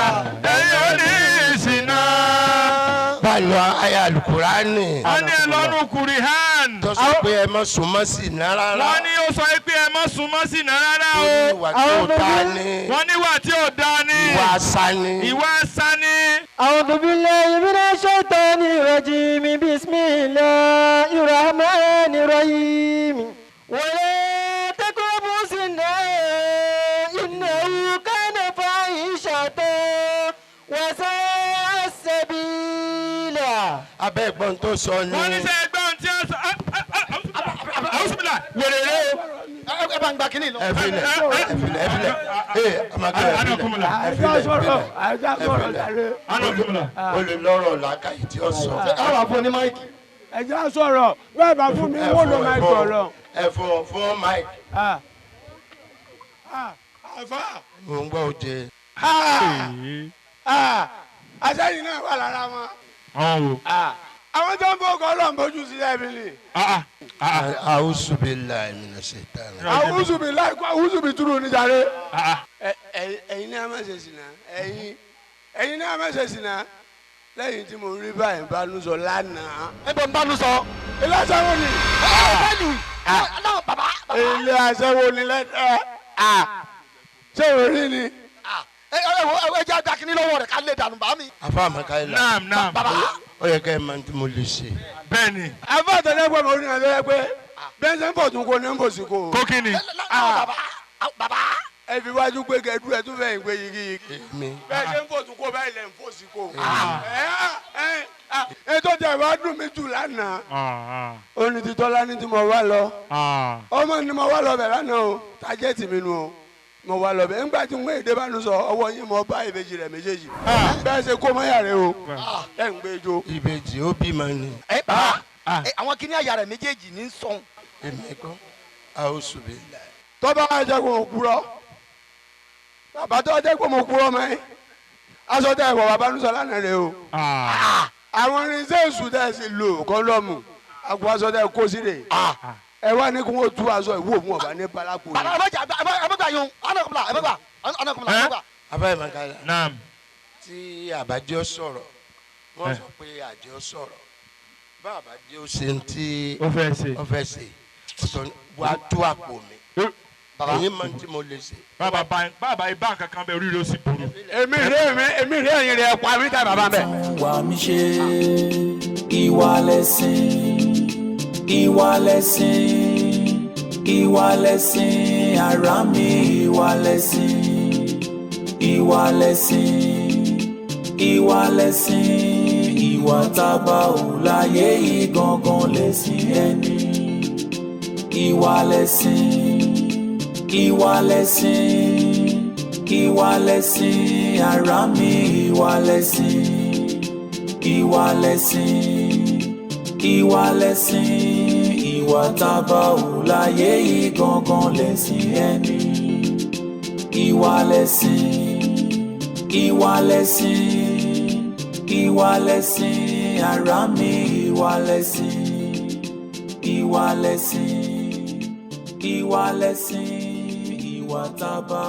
Ẹ̀yin ò ní ìsìnà. Báyọ̀ ayé alukurani. Wọ́n ní ẹ lọ́nu Kurihan. Tó sọ pé ẹ má súnmọ́ sìnà rárá. Wọ́n ní ó sọ pé ẹ má súnmọ́ sìnà rárá o. Ìwà tí ò dáa ni. Wọ́n ní ìwà tí ò dáa ni. Ìwà asá ni. Ìwà asá ni. أعوذ بالله من الشيطان الرجيم بسم الله الرحمن الرحيم ولا تقربوا الزنا إنه كان فاحشة وساء سبيلا. Abẹ́ ẹ̀gbọ́n tó sọ ni. Wọ́n ní sẹ́ ẹgbọ́n tí ó sọ. Àwùsùnmílà wèrè rẹ o. Ẹ bá ń gba kínní lọ. Ẹ filẹ̀, ẹ filẹ̀, ẹ filẹ̀. Ee, amakẹ́ ẹ filẹ̀, ẹ filẹ̀, ẹ filẹ̀, ẹ filẹ̀. O lè lọ́rọ̀ làákàyè tí ó sọ. Ẹ wà fún ní máìkì. Ẹ jẹ́ sọ̀rọ̀ bẹ́ẹ̀ bá fún mi, wọ́n ló máa sọ̀rọ̀. Ẹ fún máìkì. Àfà. Mo ń gbọ́ oje. Àṣẹyìn náà wà lára wọn. Àwọn wo? Àwọn tó ń bó ọkọ Ọlọ́run bójú sí ẹbí ni. Àwùsù bí láì mi náà ṣe tán. Àwùsù bí láì kó àwùsù bí túrú níjàre. Ẹ̀yin náà má ṣe sìnà, ẹ̀yin náà má ṣe sìnà, lẹ́yìn tí mo rí báyìí bá nu sọ lánàá. Ẹ bọ̀ ń bá nu sọ. Ilé aṣẹ́wó ni. Ẹ bẹ́ẹ̀ni náà bàbá. Ilé aṣẹ́wó ni lẹ́tẹ̀. Ṣé o rí ni? Ẹ ẹ jẹ́ àgbà kínní lọ́wọ́ rẹ̀ ká lè dànù bá mi. Àfa àmàkàyìlá. Naam, naam. Bàbá. Ó yẹ ká ẹ máa tí mo lè ṣe. Bẹ́ẹ̀ni. Àfa àtẹ̀lẹ́gbẹ̀ẹ́ mi ò ní ẹ̀ pé bẹ́ẹ̀ ṣe ń bọ̀ tún kó ní ń bọ̀ sí kó. Kó kí ni? Bàbá. Ẹ fi wájú pé gẹdú ẹ tún fẹ́ ìgbé yigi yigi. Èmi. Bẹ́ẹ̀ ṣe ń fò tún kó báyìí lẹ̀ ń fò sí kó. Ẹ tó jẹ́ ìwà dùn mí jù lánàá. Ó ní ti Tọ́lá ní tí mo wá lọ. Ọmọ ni mo wá lọ bẹ̀ lánàá o. Tájẹ́tì mi nu o. Mo wá lọ bẹ̀. Ńgbà tí mo èdè bá nu sọ, ọwọ́ yín mo bá ìbejì rẹ̀ méjèèjì. Bẹ́ẹ̀ ṣe kó mọ́yà rẹ o. Ẹ ń gbé jo. Ìbejì ó bímọ ni. Ẹ bàbá, àwọn kínní àyà rẹ̀ méjèèjì ní sọ̀n. Èmi kọ́, àwùsù bí láì. Tọ́ba jẹ́ kó o kúrọ́. Bàbá tó jẹ́ kó mo kúrọ́ mọ́ ẹ́. Aṣọ tẹ ìwọ̀ bàbá nùsọ̀ lánàá rẹ o. Àwọn irinṣẹ́ èṣù tẹ̀ sí lò kọ́ńdọ̀mù. Àgbo aṣọ tẹ kó sí rè. Ẹ wá ní kí wọ́n tú aṣọ ìwé òun ọ̀bà ní balako. Bàbá ẹ má jà, ẹ má gbà yun, anakunla ẹ má gbà, anakunla ẹ má gbà. Àfa àmàkàyìlá. Naam. Tí àbájọ sọ̀rọ̀, wọ́n sọ pé àjọ sọ̀rọ̀. Bá àbájọ ṣe ń tí Ó fẹ́ ṣe. ó fẹ́ ṣe. Ọ̀tọ̀ wàá tú àpò mi. Èyí máa ń tí mo lè ṣe. Bàbá ibà kankan bẹ oríire ó sì burú. Èmi rè èmi èmi rè ẹ̀yin rẹ̀ pa mí tàbí bàbá bẹ̀. Wà mí ṣe ìwà lẹ̀sìn, ìwà lẹ̀sìn, ìwà lẹ̀sìn ara mi, ìwà lẹ̀sìn, ìwà lẹ̀sìn, ìwà lẹ̀sìn, ìwà tábà ò láyé yìí gangan lẹ̀sìn ẹni. Ìwà lẹ̀sìn, ìwà lẹ̀sìn, ìwà lẹ̀sìn ara mi, ìwà lẹ̀sìn, ìwà lẹ̀sìn, ìwà lẹ̀sìn, ìwà tábà ò láyé yìí gangan lẹ̀sìn ẹni. Ìwà lẹ̀sìn, ìwà lẹ̀sìn, ìwà lẹ̀sìn ara mi, ìwà lẹ̀sìn, ìwà lẹ̀sìn, ìwà lẹ̀sìn, ìwà tábà.